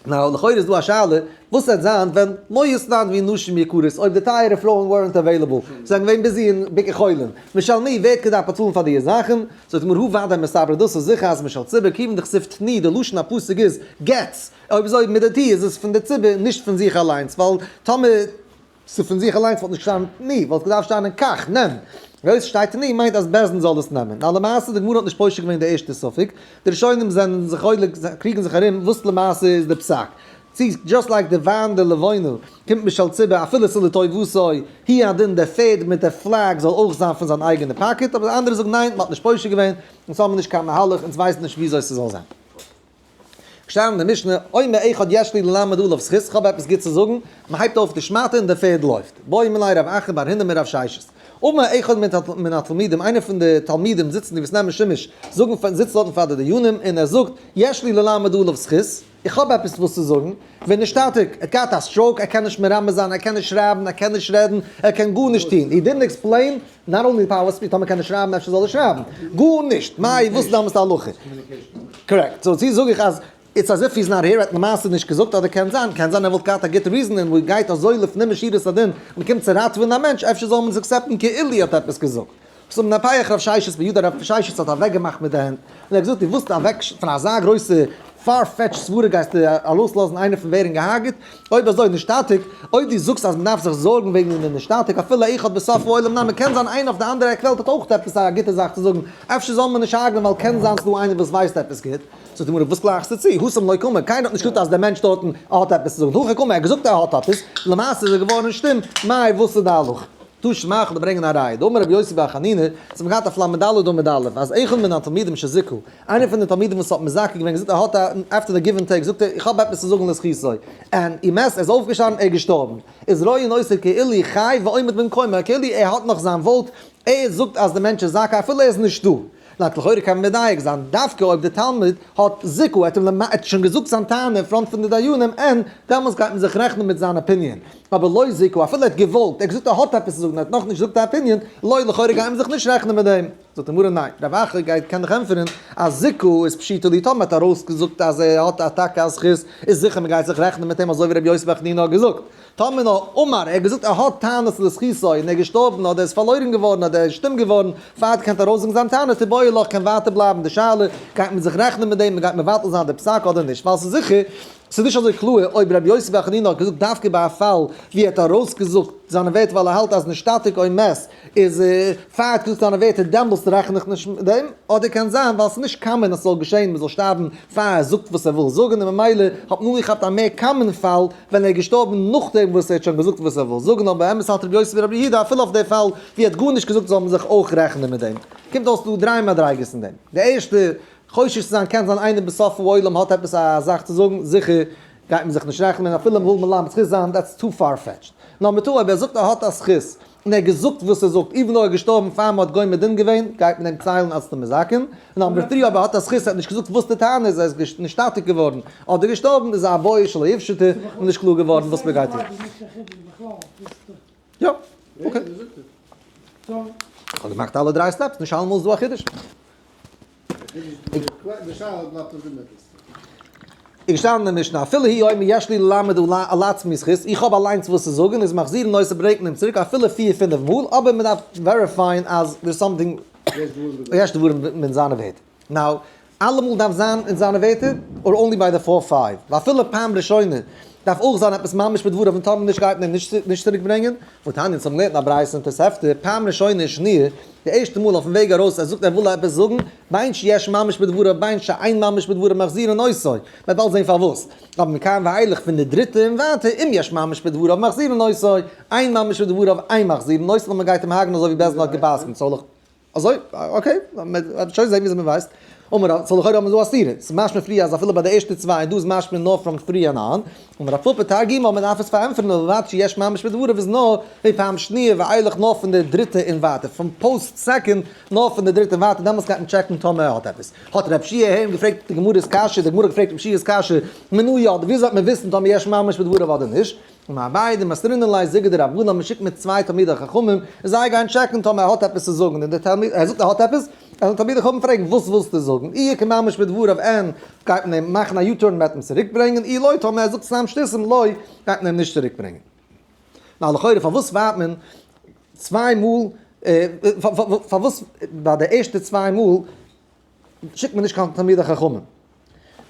now לכאורה איז דא א שאלה, וואס וועט זיין ווען לא יתנדבו נשים יקרות, אויב די טייערע פרויען weren't available, זיי זענען געווען busy אין ביקור חולים, משל מי, ווער האט געדארפט באצאלן פאר די זאכן? זאגט די גמרא הא ודאי מסתברא דאס איז זיכער אז משל ציבור כיוון דכתיב תנו די לשון הפסוק איז געטס, אויב אזוי מיט די תו איז עס פון די ציבור נישט פון זיך אליינס, ווייל טאמער ס'איז פון זיך אליינס וואלט נישט געשטאנען תנו, וואלט געדארפט שטיין קח, נעם. היות שטייט תנהו מיינט אז בית דין זאל עס נעמען. נאר למעשה די גמרא האט נישט פושט געווען די ערשטע ספק, די ראשונים זענען זיך חולק, קריגן זיך ארום וואס למעשה איז די פסק. צו just like די וויין די לבונה קומט משל ציבור אפילו ס'איז לטובתו הוא הדין די פערד מיט די flag זאל אויך זיין פון זיין אייגענע pocket, אבער די אנדערע זאגן ניין מ'האט נישט פושט געווען, אונז האבן נישט קיין מהלך אונז ווייסן נישט וויאזוי ס'זאל זיין. געשטאנען אין די משנה, אומר אחד יש לי ללמד עליו זכות, כ'האב עפעס גוט צו זאגן, מ'הייבט אויף די שמאטע און דער פערד לויפט. בעא מיניה רב אחא בר הונא מרב ששת. אמר אחד מן התלמידים, איינער פון די תלמידים זיצן די וואס נעמען שימוש, זאגן, זיצט דארטן פאר די דיינים און ער זאגט, יש לי ללמד עליו זכות, איך האב עפעס וואס צו זאגן, ונשתתק, ער האט געהאט א stroke, ער קען נישט מרמז זיין, ער קען נישט שרייבן, ער קען נישט רעדן, ער קען גארנישט טון, he didn't explain, not only power speech, טאמער קען ער שרייבן אפשר זאל ער שרייבן, גארנישט, מאי וואס איז דאמאלס די הלכה? correct, so צו זאג איך אז it's as if he's not here, ער האט למעשה נישט געזאגט, אדער קען זיין, קען זיין ער וואלט געהאט א גוטע reason און מ'גייט אזוי לפנים משורת הדין, מ'קומט צו ראטעווען א מענטש, אפשר זאל מען עס accept ן כאילו ער האט עפעס געזאגט. סאו מנפח רב ששת בידו, רב ששת האט אוועקגעמאכט מיט די הענט, און ער האט געזאגט, דו ווילסט אוועק פון אזא גרויסע far fetched סברה גייסטו ארויסלאזן איינער פון ווערן געהארגעט? אויב אזוי נשתתק, אויב דו זאגסט אז מ'דארף זיך זארגן וועגן דעם נשתתק, אפילו אחד בסוף העולם נמי, קען זיין איינער אויף די אנדערע עק וועלט האט אויך עפעס א גוטע זאך צו זאגן, אפשר זאל מען נישט הרג'נען ווייל קען זיין ס'דא איינער וואס ווייסט עפעס גוט. זאגט די גמרא, וואס גלייכסטו צו? התם לא קאמר, קיינער האט נישט געזאגט אז דער מענטש דארטן האט עפעס צו זאגן, הכא קאמר, ער האט געזאגט ער האט עפעס, למעשה איז ער געווארן שטום, מאי וואס איז די הלכה? תא שמע כ'וועל ברענגען א ראיה, דאמר רבי יוסי בר חנינא, זיי האבן געהאט אויף ל"ד עמוד א', אז אחד מן התלמידים שזיכו, איינער פון די תלמידים וואס האט מזכה געווען געזאגט ער האט א, after the give and take, זאגט ער איך האב עפעס צו זאגן לזכותו, און ומת ער איז אויפגעשטאנען ער איז געשטארבן, איז רואין אותו כאילו חי ועומד במקומו, כאילו ער האט נאך זיין וואוט, ער זאגט אז די מענטש איז זכאי אפילו ער איז נישטא. לויט לכאורה קען מען מדייק זיין דווקא אויב די תלמיד האט זיכה, ער האט אים למ ע שוין געזאגט זיין טענה אין front פון די דיינים און דעמאלס גייט מען זיך רעכענען מיט זיין opinion, אבער לא זיכה אפילו ער האט געוואלט, ער האט געזאגט ער האט עפעס צו זאגן ער האט נאכנישט געזאגט א opinion, לא לכאורה גייט מען זיך נישט רעכענען מיט דעם. זאגט די גמרא ניין, רב אחא גייט קען דיך ענטפערן אז זיכה איז פשיטא לי טאמער האט ארויסגעזאגט אז ער האט א טאקע א זכות איז זיכער מען גייט זיך רעכענען מיט אים אזוי ווי רבי יוסי בר חנינא האט געזאגט, טאמער נאר אמר, ער האט געזאגט ער האט טענות לזכותו און ער איז געשטארבן אדער ער איז פארלוירן געווארן אדער ער איז שטום געווארן פאר ער האט געקענט ארויסזאגן זיין טענה תיבעי לך קען ווייטער בלייבן די שאלה גייט מען זיך רעכענען מיט דעם מען גייט מבטל זיין די פסק אדער נישט ווייל ס'איז זיכער ס'איז נישט אזוי קלאר אויב רבי יוסי בר חנינא האט געזאגט דווקא ביי א פאל ווי ער האט ארויסגעזאגט זיינע ווערטער ווייל ער האלט אז נשתתק או מת איז פאר ער האט געזאגט זיינע ווערטער דעמאלסט רעכן איך נישט מיט דעם, אדער קען זיין ווייל ס'איז נישט common אז ס'זאל געשען מ'זאל שטארבן פאר ער זאגט וואס ער וויל זאגן און ממילא האט מען אנגעכאפט א מער common פאל ווען ער איז געשטארבן נאכדעם וואס ער האט שוין געזאגט וואס ער וויל זאגן, אבער באמת האלט רבי יוסי ברבי יהודה אפילו אויף די פאל ווי ער האט גארנישט געזאגט זאל מען זיך אויך רעכענען מיט דעם. קומט אויס דא דריי מדריגות אין דעם. די ערשטע, חושש צו זיין קען זיין איינער בסוף העולם האט עפעס א זאך צו זאגן, זיכער גייט מען זיך נישט רעכענען אפילו מ'וויל מלמד זכות זיין, that's too far fetched. number two, אויב ער זאגט ער האט א זכות, און ער האט געזאגט וואס ער זאגט, even though ער איז געשטארבן פאר מ'האט גומר דין געווען, גייט מען אים ציילן אלס די מזכין. number three, אויב ער האט א זכות, ער האט נישט געזאגט וואס די טענה איז, ער איז נשתתק געווארן, אדער געשטארבן, איז א בעיא שלא יפשטו, און נישט קלאר געווארן וואס מ'גייט טון. יא, okay. כ'האב געמאכט אלע דריי steps, נישט אלעמאל איז דא א חידוש. איז געשטאנען אין משנה אפילו הוא אומר יש לי ללמד על עצמי זכות, איך האב אליינס וואס צו זאגן, איז מחזירין אותו ברענגט מען אים צוריק אפילו פיר פינף מאל, אבער מען דארף verify ען אז there is something יש דברים אין זיינע ווערטער. now, אלעמאל דארף זיין אין זיינע ווערטער, or only ביי די four five? ואפילו פעם ראשונה דארף אויך זיין עפעס ממש בדבריו און טאמער נישט גייט מען אים נישט צוריק ברענגען. והתניא אונז האבן געלערנט אין א ברייתא אין תוספתא, פעם ראשונה ושניה, די ערשטע מאל אויפן וועג ארויס ער זאגט ער וויל עפעס זאגן, בין שיש ממש בדבריו בין שאין ממש בדבריו מחזירין אותו, מ'וועט באלד זען פארוואס, אבער מכאן ואילך פון די דריטע און ווייטער אם יש ממש בדבריו מחזירין אותו, אין ממש בדבריו אין מחזירין אותו, נאר מ'גייט אים הרג'ן אזוי ווי בית דין האט גע'פסק'נט, זאל איך. אזוי? okay, מ'וועט שוין זען וויאזוי מ'ווייסט. אמר רב, so לכאורה האבן מיר דא א סתירה. ס'איז משמע פריער אז אפילו ביי די ערשטע צוויי, און דא איז משמע נאר from three and on. אמר רב פפא תרגימו, מ'דארף עס פארענטפערן ובלבד שיש ממש בדבריו איז נאר מפעם שניה ואילך נאר פון די דריטע און ווייטער, פון post second נאר פון די דריטע און ווייטער, דעמאלטס גייט מען טשעקן טאמער ער האט עפעס. האט רב שיע איהם געפרעגט די גמרא'ס קשיא, די גמרא האט געפרעגט רב שיע'ס קשיא, מנא ידעי, וויאזוי וועט מען וויסן טאמער יש ממש בדבריו אדער נישט? אמר אביי דמסרינן ליה זוגא דרבנן מען שיקט מיט צוויי תלמידי חכמים און זיי גייען טשעקן טאמער ער האט עפעס צו זאגן און דער תלמיד ער זאגט ער האט עפעס און די תלמידי חכמים פרעגן וואס ווילסטו זאגן אי איכא ממש בדבריו אין גייט מען אים מאכן א U-turn מען וועט אים צוריק ברענגען אי לא טאמער ער זאגט סתם שטותים לא גייט מען אים נישט צוריק ברענגען. נאר לכאורה פארוואס ווארט מען צוויי מאל פארוואס ביי די ערשטע צוויי מאל שיקט מען נישט קיין תלמידי חכמים.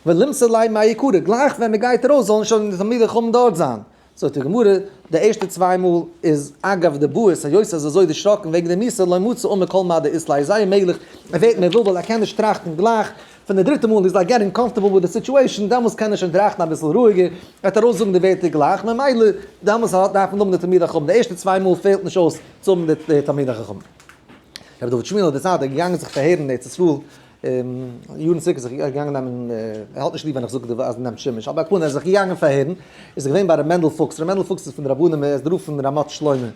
ולמסור ליה מעיקרא, גלייך ווען מען גייט ארויס זאלן שוין די תלמידי חכמים דארט זיין. זאגט די גמרא, די ערשטע צוויי מאל איז אגב די בעות, היות ער איז אזוי דערשראקן וועגן די מיתה, לא מצי אמר כל מה דאית ליה, זייער מעגליך ער ווערט מבולבל ער קען נישט טראכטן גלייך, פון די דריטע מאל איז like getting comfortable with the situation, דעמאלס קען ער שוין טראכטן אביסל רואיגער, ער וועט ארויסזאגן די ווערטער גלייך, ממילא דעמאלס דארף מען האבן די תלמידי חכמים, די ערשטע צוויי מאל פעלט נישט אויס צו האבן די תלמידי חכמים. רבי דוד שמואל האט דערציילט ער איז געגאנגען זיך פארהערן אין ארץ ישראל, יארן צוריק איז ער געגאנגען נעמען, ער האלט נישט ליב ווען איך זאג אז נעמט שימוש, אבער על כל פנים ער איז זיך געגאנגען פארהערן, איז ער געווען ביי ר' מענדל פוקס, ר' מענדל פוקס איז פון די רבנים, ער איז די רב פון רמות שלמה,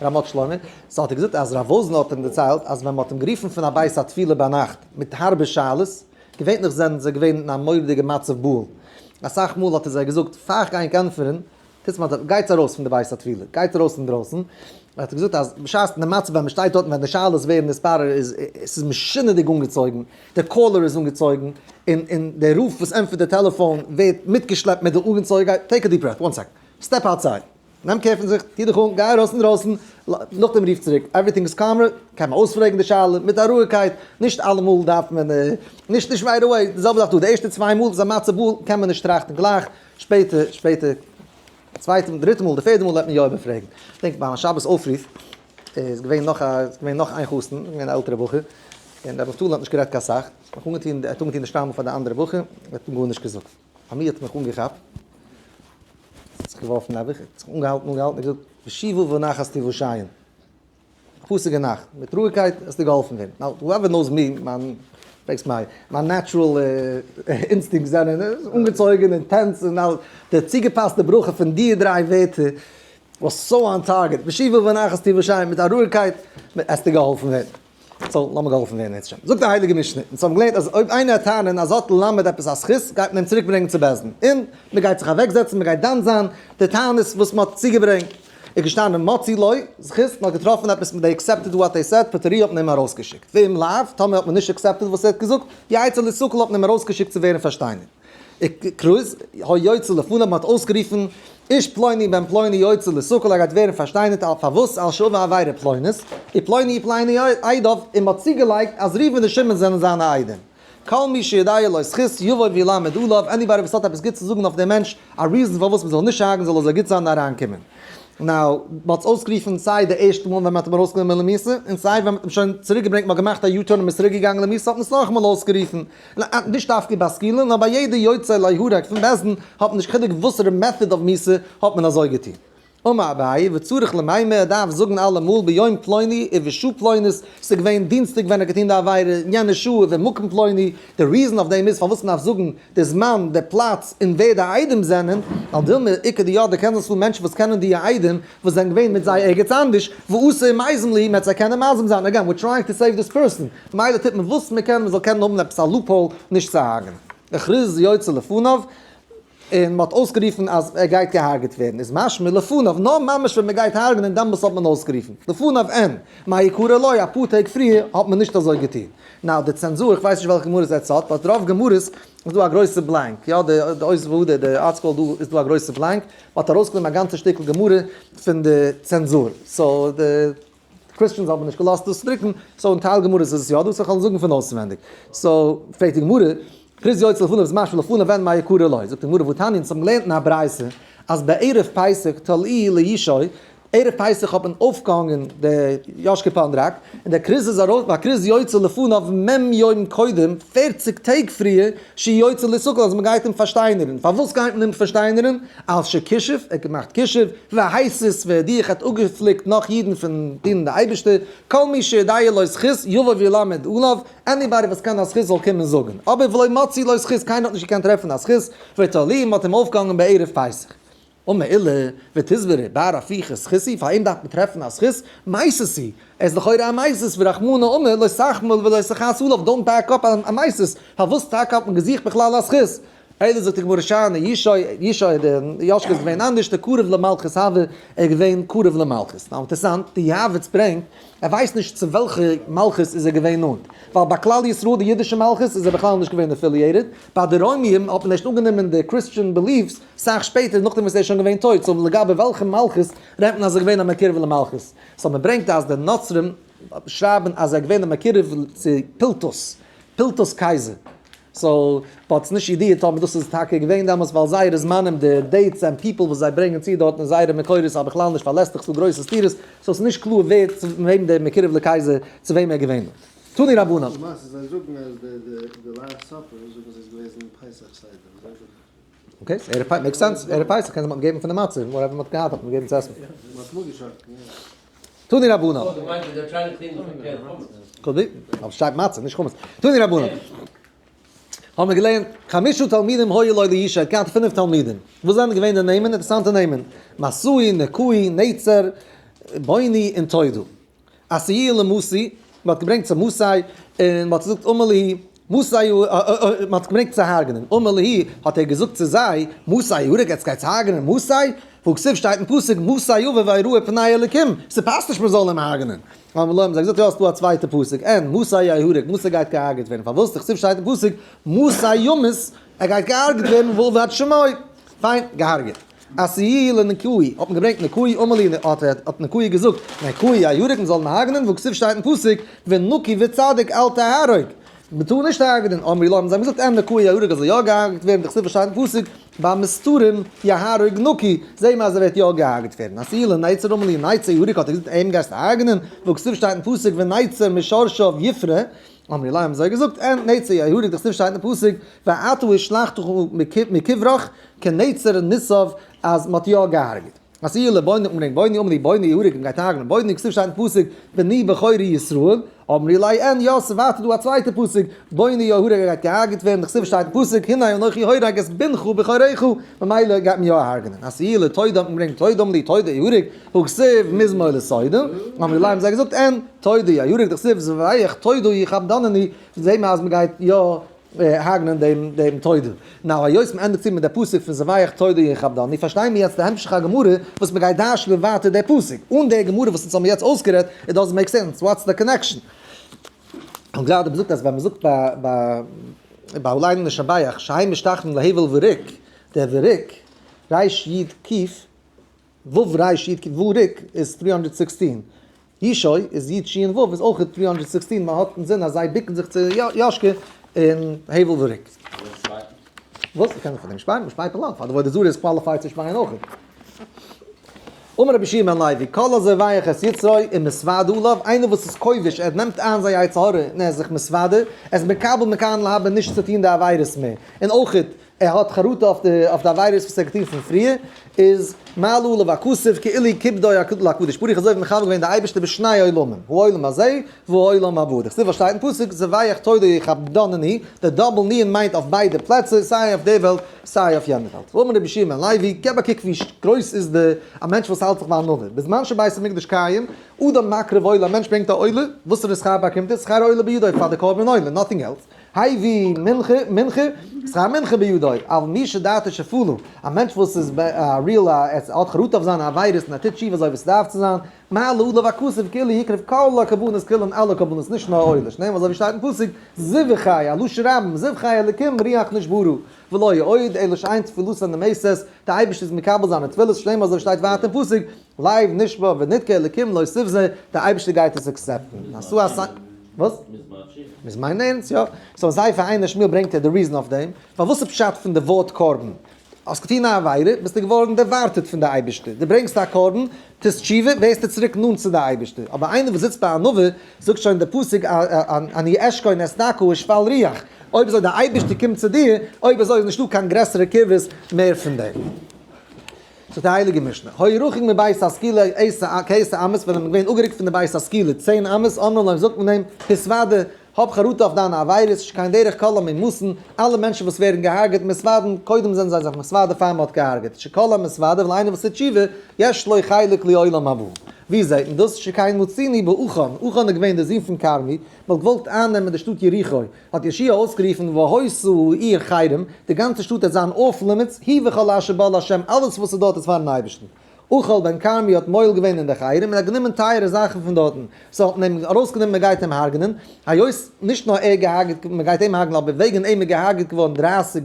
רמות שלמה, so האט ער געזאגט אז רב וואזנער האט אים דערציילט אז ווען מען האט אים גערופן פון א בית הטבילה ביינאכט מיט הארבע שאלות, געווענליך זענען זיי געווען אין א מורא'דיגע מצב בהול, אסאך מאל האט ער זיי געזאגט פאר איך גיי ענק ענטפערן, טוטס מיט גייטס ארויס פון די בית הטבילה, גייטס ארויס אינדרויסן, האט ער געזאגט אז בשעת אין די מצב ווען מען שטייט דארטן ווען די שאלות ווערן נתברר איז עס איז משונה'דיג אנגעצויגן, דער caller איז אנגעצויגן, און און דער רב וואס ענטפערט די טעלעפאן ווערט מיטגעשלעפט מיט די אנגעצויגנקייט, take a deep breath, one second, step outside. נעם care פון זיך, טו דיך אן, גיי ארויס אינדרויסן, נאכדעם רוף צוריק, everything is calmer, קען מען אויספרעגן די שאלה מיט א רואיגקייט, נישט אלעמאל דארף מען, נישט נישט right away, די זעלבע זאך דא, די ערשטע צוויי מאל איז א מצב בהול, קען מען נישט טראכטן גלייך, שפעטער, שפעטער, צווייטע, דריטע מאל, די פערדע מאל וועט מען יא איבערפרעגן. כ'דענק ביי מיין שבת אויפרוף איז געווען נאך א, איז געווען נאך איין חתן, געווען א עלטערע בחור, און רבי נפתלי האט נישט גערעדט קיין סאך, האט אנגעטון, ער האט אנגעטון די שטריימל פאר די אנדערע בחור, ער האט אים גארנישט געזאגט. פאר מיר האט מיך אנגעכאפט, האט זיך געווארפן נעבעך, האט זיך אנגעהאלטן אנגעהאלטן, געזאגט, בשיבה ונחת תושעון, א פאסיגע נאכט, מיט רואיגקייט וועסטו געהאלפן ווערן. Now, whoever knows me, מיין, פרעגסט מיי, מיין natural instincts זענען אנגעצויגן און tense און אלעס, די צוגעפאסטע ברכה פון די דריי ווערטער was so on target, בשיבה ונחת תושעון, מיט א רואיגקייט וועסטו געהאלפן ווערן. so לאמיר געהאלפן ווערן בעזרת השם. זאגט די הייליגע משנה, אונז האבן געלערנט אז אויב איינער וועט טענה'ן אז האט ללמד עפעס א זכות, גייט מען אים צוריק ברענגען צו בית דין, און מען גייט זיך אוועק זעצן, מען גייט דן זיין די טענות וואס מען האט צוגעברענגט. איז געשטאנען מצאו לו זכות, מען האט געטראפן עפעס, they accepted what they said, פטרוהו האט מען אים ארויסגעשיקט. ואם לאו, טאמער האט מען נישט accepted וואס ער האט געזאגט, יצא ליסקל האט מען אים ארויסגעשיקט צו ווערן פארשטיינערט. כרוז, היוצא לפניו, מען האט אויסגערופן, איש פלוני בן פלוני יוצא ליסקל, ער גייט ווערן פארשטיינערט, אל פארוואס, על שעבר עבירה פלונית, ופלוני ופלוני עדיו, און מען האט צוגעלייגט אז ראובן און שמעון זענען זיינע איידעם. כל מי שיודע לו זכות יבוא וילמד עליו, anybody וואס האט עפעס גוט צו זאגן אויף דעם מענטש, א reason פארוואס מען זאל נישט הרג'ן זאל אזוי גוט זיין און אריינקומען. Now, מען האט עס אויסגערופן סיי די ערשטע מאל ווען מען האט אים ארויסגענומען למיתה, און סיי ווען מען האט אים שוין צוריקגעברענגט, מען האט געמאכט א U-turn און מען איז צוריקגעגאנגען למיתה האט מען עס נאכאמאל אויסגערופן. נישט דווקא ביי סקילה, נאר ביי יעדע יוצא להורג פון בית דין האט מען נישט חילוק וואסערע method of מיתה האט מען אזוי געטון. אמר אביי, וצריך למימר, ער דארף זאגן אלעמאל ביום פלוני ובשעה פלונית, ס'איז געווען דינסטאג ווען ער האט געטון די עבירה, יענע שעה ובמקום פלוני, די reason אויף דעם איז פארוואס מ'דארף זאגן די זמן, די פלאץ, און ווער די עדים זענען, ווייל דילמא איכא דידעי קען זיין ס'דא מענטשן וואס קענען די עדים וואס זענען געווען מיט זיי ערגעץ אנדערש, ואתו ומזים להו, מ'וועט זיי קענען מזים זיין, again, we're trying to save this person, מילא טוט מען וואס מ'קען מ'זאל קענען האבן עפעס א loophole נישט צו הרג'נען. הכריז יוצא לפניו, און מ'האט אויסגערופן אז ער גייט געהארגעט ווערן, איז משמע לפניו, נאר ממש ווען מ'גייט הרג'נען דעמאלס האט מען אויסגערופן, לפניו אין, מעיקרא לא, אפאר טעג פריער האט מען נישט אזוי געטון. Now די צענזור, איך ווייס נישט וועלכע גמרות עטס האט, but רוב גמרות איז דא א גרויסע blank, יא די עוז והדר, די ארטסקרול דא איז דא א גרויסע blank, מ'האט ארויסגענומען א גאנצע שטיקל גמרא פון די צענזור, so די Christians האבן נישט געלאזט דאס דרוקן, so אין טייל גמרות איז עס יא דא, so כ'וועל זאגן פון אויסווענדיג. So פרעגט די גמרא, הכריז יוצא לפניו איז משמע לפניו אין מעיקרא לא. זאגט די גמרא והתניא, אונז האבן געלערנט אין א ברייתא אז בערב פסח תלאוהו לישו, ערב פסח האט מען אויפגעהאנגען די יאשקע פאנדראק, און דער כרוז איז ארויס, והכרוז יוצא לפניו מ' יום קודם, פערציג טעג פריער, שיוצא ליסקל אז מ'גייט אים פארשטיינערן. פארוואס גייט מען אים פארשטיינערן? על שכישף, ער האט געמאכט כישוף, והסית והדיח האט אפגעפליקט נאך אידן פון דינען די אייבערשטער, כל מי שיודע לו זכות יבוא וילמד עליו, anybody וואס קען א זכות זאל קומען זאגן, אבער ולא מצאו לו זכות קיינער האט נישט געקענט טרעפן א זכות, ותלוהו מ'האט אים אויפגעהאנגען בערב פסח. אמר עולא, ותסברא בר הפיכא זכות הוא, פאר אים דארף מען טרעפן א זכות, מסית הוא, ער איז לכאורה א מסית, ורחמנא אמר לא תחמול ולא תחס עליו, don't back up א מסית, פארוואס טאקע האט מען געזוכט בכלל א זכות? אלא זאגט די גמרא שאני ישו, ישו די יאשקע איז געווען אנדערש, דקרוב למלכות הוה, ער איז געווען קרוב למלכות. Now אינטערסאנט, די יעבץ ברענגט, ער ווייסט נישט צו וועלכע מלכות איז ער געווען נאנט, ווייל ביי כלל ישראל די אידישע מלכות איז ער בכלל נישט געווען affiliated, ביי די רוימיים האט מען ערשט אנגענומען די Christian beliefs סאך שפעטער נאכדעם וואס ער איז שוין געווען טויט, so לגבי וועלכע מלכות רעדט מען אז ער איז געווען א מקורב למלכות? So מען ברענגט אז די נוצרים שרייבן אז ער איז געווען א מקורב צו פילטוס, פילטוס קייזער. so but ס'נישט ידיעה טאמער דאס איז טאקע געווען דעמאלטס ווייל זייערע זמנים די dates and people וואס זיי ברענגען צו דארטן אין זייערע מקורות איז בכלל נישט פארלעסליך ס'דא גרויסע סתירות so ס'נישט קלאר ווער צו וועם דער מקורב לקייזער צו וועם ער געווען דארט. תנו רבנן. למעשה זיי זאגן אז די די last supper זאגן זיי איז געוועזן פסח סדר. okay, ס'איז ערב פסח, makes sense, ערב פסח קען זיין מ'האט געגעבן פון די מצה, whatever מ'האט געהאט האט מען געגעבן צו עסן. מ'האט אפגעשאכטן, יא. תנו רבנן. Could be, אבער שטייט מצה, נישט חמץ. תנו רבנן. האבן מיר געלערנט, חמשה תלמידים היו לו לישי, ער האט געהאט פינף תלמידים. וואס זענען געווען די נעמען? אינטערעסאנטע נעמען. מסאי, נקאי, נצר, בוני און תודו. אתיוהו למתא, מען האט געברענגט צו מסי, און מען האט געזאגט אמר להו, מתא, מען האט געברענגט צו הרג'נען, אמר להו, האט ער געזאגט צו זיי, מתא יהרג, עטס גייטס הרג'נען מסי? והכתיב שטייט אין פסוק, מתא יבא ויראה פני אלקים, ס'פאסט נישט מען זאל אים הרג'נען. אמרו לו, האבן זיי געזאגט, יא, ס'דא א צווייטע פסוק, אין, מתא יהרג, מתא גייט געהארגעט ווערן, פארוואס? דכתיב שטייט אין פסוק, מתא ימות, ער גייט געהארגעט ווערן, ואבד שמו, פיין, געהארגעט. אתיוהו לנקאי, האט מען געברענגט נקאי, אמר להו, האט נקאי געזאגט, נקאי יהרג, מען זאל אים הרג'נען, והכתיב שטייט אין פסוק, ונקי וצדיק אל תהרוג, מען טאר נישט הרג'נען, אמרו לו, האבן זיי אים געזאגט, אין נקאי יהרג, ער זאל יא געהארגעט ווערן, דכתיב שטייט אין פסוק, במסתרים יהרוג נקי, זעהן מיר אז ער וועט יא געהארגעט ווערן, אתיוהו לנצר אמר להו, נצר יהרג, האט ער געזאגט, אים גייסטו הרג'נען, והכתיב שטייט אין פסוק, ונצר משרשיו יפרה, אמרו לו האבן זיי געזאגט, אין נצר יהרג דכתיב שטייט אין פסוק, ואתה השלכתך מקברך כנצר ניסב אז מ'האט יא געהארגעט. אתיוהו לבוני האט מען געברענגט בוני אמר להו בוני יהרג און גייט הרג'נען בוני דכתיב שטייט אין פסוק בני בכורי ישראל, אמרו ליה אין יא ס'ווייטער דא א צווייטע פסוק בוני יהרג ער גייט געהארגעט ווערן דכתיב שטייט אין פסוק הנה אנכי הורג את בנך בכורך ממילא גייט מען יא הרג'נען. אתיוהו לתודה האט מען געברענגט תודה אמר להו תודה יהרג והכתיב מזמור לתודה, אמרו ליה האבן זיי געזאגט אין תודה יהרג דכתיב זבח תודה יכבדנני, זעהט מען אז מען גייט יא הרג'נען דעם דעם תודה. now היות מען ענדיגט צו מיט די פסוק פון זבח תודה יכבדני פארשטייען מיר יעצט די המשך הגמרא וואס מען גייט דרש'נען ווייטער די פסוק. אן די גמרא וואס אונז האבן יעצט אויסגערעדט, it doesn't make sense, what's the connection? און גראדע מען זאגט אז ווען מען זאגט ביי ביי ביי הלנו נשבח שהן משתחווין להבל וריק, דער וריק, ריש יוד קוף, ו' ריש י' ק ו' ריק איז 316, ישוי איז י' ש' ו' איז אויך 316, מען האט אינזין אז זיי ביקן זיך צו יאשקע און הבל וריק. וואס? מ'קען זיך פאר דעם שפייען, מ'שפייט אין לאנד, פאר די עבודה זרה איז qualified צו שפייען אויך. אמר רבי יהושע בן לוי, כל הזובח את יצרו ומתוודה עליו, איינער וואס איז כובש, ער נעמט איין זיין יצר הרע און ער איז זיך מתוודה, ער איז מקבל מכאן להבא נישט צו טון די עבירות מער, און אויך ער האט חרטה אויף די אויף די עבירות וואס ער האט געטון פון פריער, איז מעלה עליו הכתוב כאילו כיבדו להקדוש ברוך אזוי ווי מכבד געווען די אייבערשטער בשני עולמים, העולם הזה והעולם הבא, דכתיב וואס שטייט אין פסוק זובח תודה יכבדנני, די double נון מיינט אויף ביידע פלעצער סיי אויף די וועלט סיי אויף יענע וועלט. ואמר רבי יהושע בן לוי, געב א קוק ווי גרויס איז די א מענטש וואס האלט זיך ביי ענווה, בזמן שבית המקדש קיים, אדם מקריב עולה, א מענטש ברענגט א עולה, וואסערע שכר באקומט ער? שכר עולה בידו פאר די קרבן עולה, nothing else. הביא מנחה, מנחה, שכר מנחה בידו, אבל מי שדעתו שפלה, א מענטש וואס איז א real א, ער האט חרטה אויף זיינע עבירות און ער טוט תשובה אזוי ווי ס'דארף צו זיין, מעלה עליו הכתוב כאילו הקריב כל הקרבנות כולן אלע קרבנות נישט נאר עולה, שנאמר אזוי ווי שטייט אין פסוק, זבחי, א לשון רבים, זבחי אלקים ריח נשברה, ולא עוד אלא שאין תפילתן נמאסת, די אייבערשטער איז מקבל זיינע תפילות, שנאמר אזוי ווי שטייט ווייטער אין פסוק, לב נשבר ונדכה אלקים לא תבזה, די אייבערשטער גייט עס accept ן. וואס? מ'איז מיין ערנסט, יא. so ספר עיני שמואל ברענגט ער די reason אויף דעם. פארוואס איז פשט פון די ווארט קרבן? האסט געטון א עבירה, ביסטו געווארן דערווארטעט פון די אייבערשטער. דו ברענגסט א קרבן, טוסט תשובה, ווערסטו צוריק נאנט צו די אייבערשטער. אבער איינער וואס זיצט ביי ענווה, זאגט שוין די פסוק אני אשכון את דכא ושפל רוח. אויב אזוי די אייבערשטער קומט צו דיר, אויב אזוי איז נישטא קיין גרעסערע קרבות מער פון דעם. זאגט די הייליגע משנה, היה רחוק מבית הסקילה כעשר אמות, ווען ער איז געווען אפגערוקט פון די בית הסקילה 10 אמות, אומרים לו זאגט מען אים, התוודה, האב חרטה אויף דיינע עבירות, שכן דרך כל המומתין, אלע מענטשן וואס ווערן געהארגעט מתוודין, קודם זענען זיי זיך מתוודה פאר מען האט געהארגעט, שכל המתוודה, ווייל איינער וואס טוט תשובה, יש לו חלק לעולם הבא. ווי זעט מען דאס? שכן מצינו בעכן, עכן איז געווען דער זון פון כרמי, מען האט געוואלט אייננעמען די שטאט יריחו, האט יהושע אויסגערופן והיתה העיר חרם, די גאנצע שטאט וועט זיין off limits, היא וכל אשר בה לה', אלעס וואס איז דארט איז פארן אייבערשטן. עכן בן כרמי האט מועל געווען אין די חרם און האט גענומען טייערע זאכן פון דארטן, so האט מען אים ארויסגענומען מען גייט אים הרג'נען, היות נישט נאר ער געהארגעט, מען גייט אים הרג'נען אבער וועגן אים איז געהארגעט געווארן 30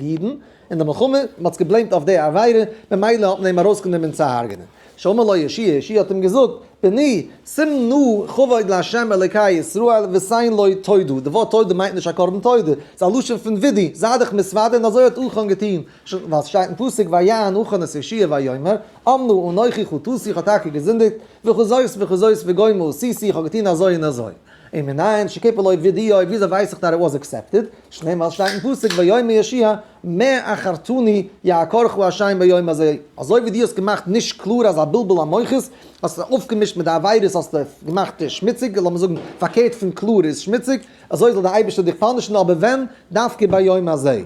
אידן, אין די מלחמה, מען האט עס גע blame ט אויף די עבירה, ממילא האט מען אים ארויסגענומען צו הרג'נען. שאמר לו יהושע, יהושע האט אים געזאגט, בני, שים נא כבוד לה' אלוקי ישראל ותן לו תודה, די ווארט תודה מיינט נישט א קרבן תודה, ס'איז א לשון פון וידוי, זיי דיך מתוודה און אזוי האט עכן געטון, ווייל ס'שטייט אין פסוק ויען עכן את יהושע ויאמר, אמנה אנכי חטאתי איך האב טאקע געזינדיגט, וכזאת וכזאת וגומר עשיתי איך האב געטון אזוי און אזוי. ומנין שקיבל לו וידויו, וויאזוי ווייס איך that it was accepted? שנאמר שטייט אין פסוק ויאמר יהושע מה עכרתני יעקרך השם ביום הזה, אזוי ווי דו האסט געמאכט נישט קלאר אזא בלבול המוחות, האסט עס אויפגעמישט מיט די עבירות האסטו געמאכט שמוציג, לאמיר זאגן פארקערט פון קלאר איז שמוציג, אזוי זאל דער אייבערשטער דיך punish ן, אבער ווען? דווקא ביום הזה.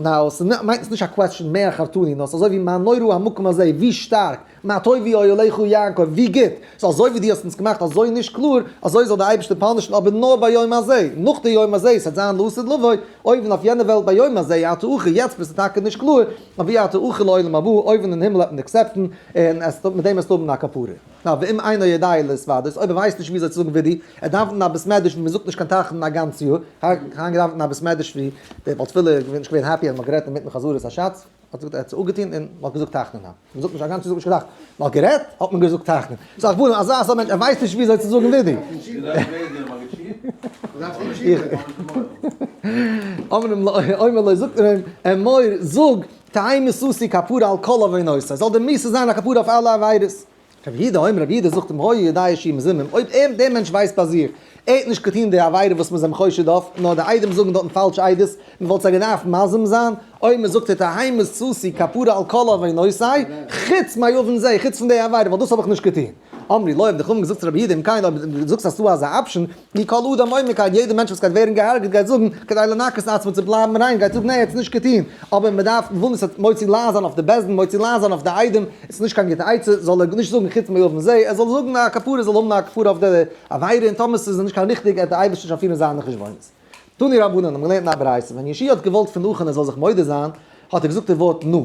Now, ס'מיינט עס נישט א question מה עכרתני, נאר ס'איז אזוי ווי מה נורא המקום הזה, ווי שטארק, מה טובו אוהליך יעקב, ווי גוט, ס'איז אזוי ווי דו האסט אונז געמאכט אזוי נישט קלאר, אזוי זאל דער אייבערשטער punish ן, אבער נאר ביום הזה, נאך די יום הזה, ס'וועט זיין לעתיד לבוא, אויבן אויף יענע וועלט ביום הזה, אתה אוכל, יעצט ביסטו טאקע נישט קלאר, אבער אי אתה אוכל לעולם הבא, אויבן אין הימל וועט מען accept ן, און עס מיט דעם וועסטו האבן א כפרה. נאר ואם אינו יודע להתוודות, אויב ער ווייסט נישט וויאזוי צו זאגן וידוי, ער דאווענט אין א בית מדרש ווי מ'זאגט נישט קיין תחנון א גאנץ יאר, כ'האב געדאווענט אין א בית מדרש ווי דער בעל תפילה איז נישט געווען happy אז מ'האט גערעדט אינמיטן חזרת הש"ץ, האט געזאגט ער האט עס אפגעטון און מ'האט געזאגט תחנון ה. מ'זאגט נישט א גאנץ יאר זאגט מען נישט קיין תחנון. מ'האט גערעדט האט מען געזאגט תחנון. סאו איך וואלט אזא סארט מענטש ער ווייסט נישט וויאזוי צו זאגן וידוי. אומר לו זאגט ער אים, אמור זאג, תהא מיתתי כפרה על כל עוונותי, זאל די מיתה זיין א כפרה אויף אלע עבירות. רבי יהודה אומר, רבי יהודה זאגט אים, היה יודע שהוא מזומם, אויב ער, דער מענטש ווייסט ביי זיך, ער האט נישט געטון די עבירה וואס מ'איז אים חושד אויף, נאר די עדים זאגן דארטן פאלש עדות, מ'וואלט זיי געדארפט מזים זיין, אויב מ'זאגט ער תהא מיתתי כפרה על כל עוונותי, חוץ מעוון זה, חוץ פון די עבירה, ווייל דאס האב איך נישט געטון. אמרו לו, האבן די חכמים געזאגט צו רבי יהודה, אם כן, אויב דו זאגסט אז ס'דא אזא option, אי כל אדם אומר כן, יעדער מענטש וואס גייט ווערן געהארגעט גייט זאגן, כדי לנקות עצמו צו בלייבן ריין, גייט זאגן ניין ער האט עס נישט געטון, אבער מען דארף, מען וויל נישט מוציא לעז זיין אויף די בית דין, מוציא לעז זיין אויף די עדים, עס איז נישט קיין גוטע עצה, זאל ער נישט זאגן חוץ מעוון זה, ער זאל זאגן א כפרה, זאל האבן א כפרה אויף די עבירה, און טאמער עס איז נישט קיין ריכטיג, וועט דער אייבערשטער שוין פירן זיינע חשבונות. תנו רבנן האבן געלערנט אין א ברייתא, ווען יהושע האט געוואלט פון עכן ער זאל זיך מודה זיין, האט ער געזאגט די ווארט נא,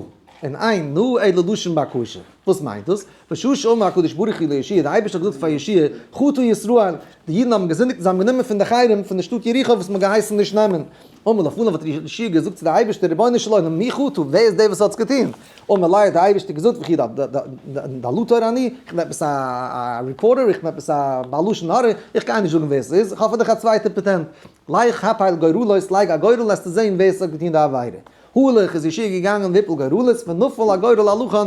און אין נא אלא לשון בקשה. וואס מיינט דאס? בשעה שאמר הקדוש ברוך הוא ליהושע, דער אייבערשטער האט געזאגט פאר יהושע, חטא ישראל, די אידן האבן געזינדיגט און זיי האבן גענומען פון די חרם פון די שטאט יריחו וואס מען האט געהייסן נישט נעמען. אמר לפניו האט יהושע געזאגט צו די אייבערשטער, רבונו של עולם, מי חטא, ווער איז דער וואס האט עס געטון? אמר ליה האט דער אייבערשטער געזאגט, וכי דלתור אני, איך בין עפעס א reporter, איך בין עפעס א בעל לשון הרע, איך גיי נישט זאגן ווער עס איז, איך האב פאר דיך א צווייטע פאטענט, לך הפל גורלות, לייג א גורל וועסטו זען ווער עס האט געטון די עבירה. הלך איז יהושע געגאנגען והפיל גורלות, ונפל הגורל על עכן,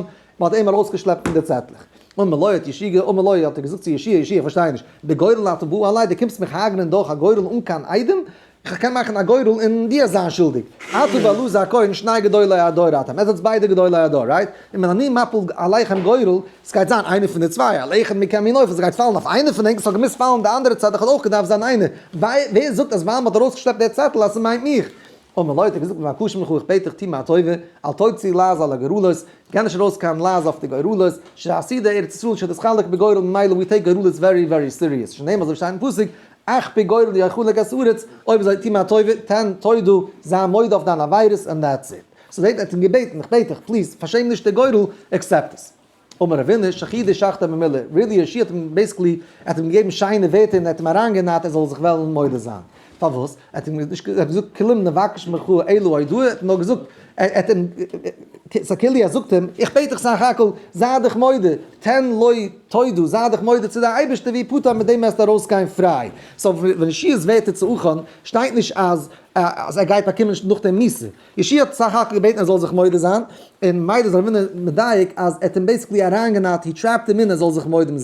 מען האט אים ארויסגעשלעפט פון די צעטלעך. אמר לו האט יהושע אמר לו האט ער געזאגט צו יהושע, יהושע איך פארשטיי נישט, בגורל אתה בא עלי, דו קומסט מיך הרג'נען דורך א גורל אן קיין עדים? איך קען מאכן א גורל און דו וועסט זיין שולדיג. אתה ואלעזר הכהן שני גדולי הדור אתם, עטס זענטס ביידע גדולי הדור, right? אם אני מפיל עליכם גורל, ס'גייט זיין איינער פון די צוויי, על אחד מכם הוא נופל, ס'גייט פאלן אויף איינער פון ענק, ס'האט געמוזט פאלן די אנדערע צד, איך האט אויך געדארפט זיין איינער. ווער זאגט אז ווייל מ'האט ארויסגעשלעפט די צעטל אז ס'מיינט מיך? אמר לו האט ער געזאגט מבקש ממך איך בעט דיך טו מיר א טובה, אל תוציא לעז על הגורלות, גיב נישט ארויס קיין לעז אויף די גורלות, שעתידה ארץ ישראל שתתחלק בגורל ממילא we take גורלות very very serious, שנאמר אזוי שטייט אין פסוק, אך בגורל יחלק את הארץ, אויב אזוי טו מיר א טובה, תן תודה, זיי מודה אויף דיינע עבירות and that's it. So זעט ער האט אים געבעטן, איך בעט דיך, please, פארשעם נישט די גורל, accept עס. אמר רב הונא, שחידו שחדיה במילי, really יהושע האט אים basically, ער האט אים געגעבן שיינע ווערטער און ער האט אים אריינגענארט ער זאל זיך וועלן מודה זיין. פארוואס? ער האט אים נישט ער האט געזאגט כלום נבקש ממך אלא הודאה, ער האט נאר געזאגט, ער האט אים, ס'איז כאילו ער זאגט אים, איך בעט דיך סך הכל, זיי דיך מודה, תן לו תודה, זיי דיך מודה צו די אייבערשטער והפטר מיט דעם וועסטו ארויסגיין פריי. So ווען יהושע'ס ווערטער צו עכן, שטייט נישט אז אז ער גייט באקומען נאכדעם מיתה. יהושע האט סך הכל געבעטן ער זאל זיך מודה זיין, און ממילא איז רב הונא מדייק אז ער האט אים basically אריינגענארט, he trapped him in ער זאל זיך מודה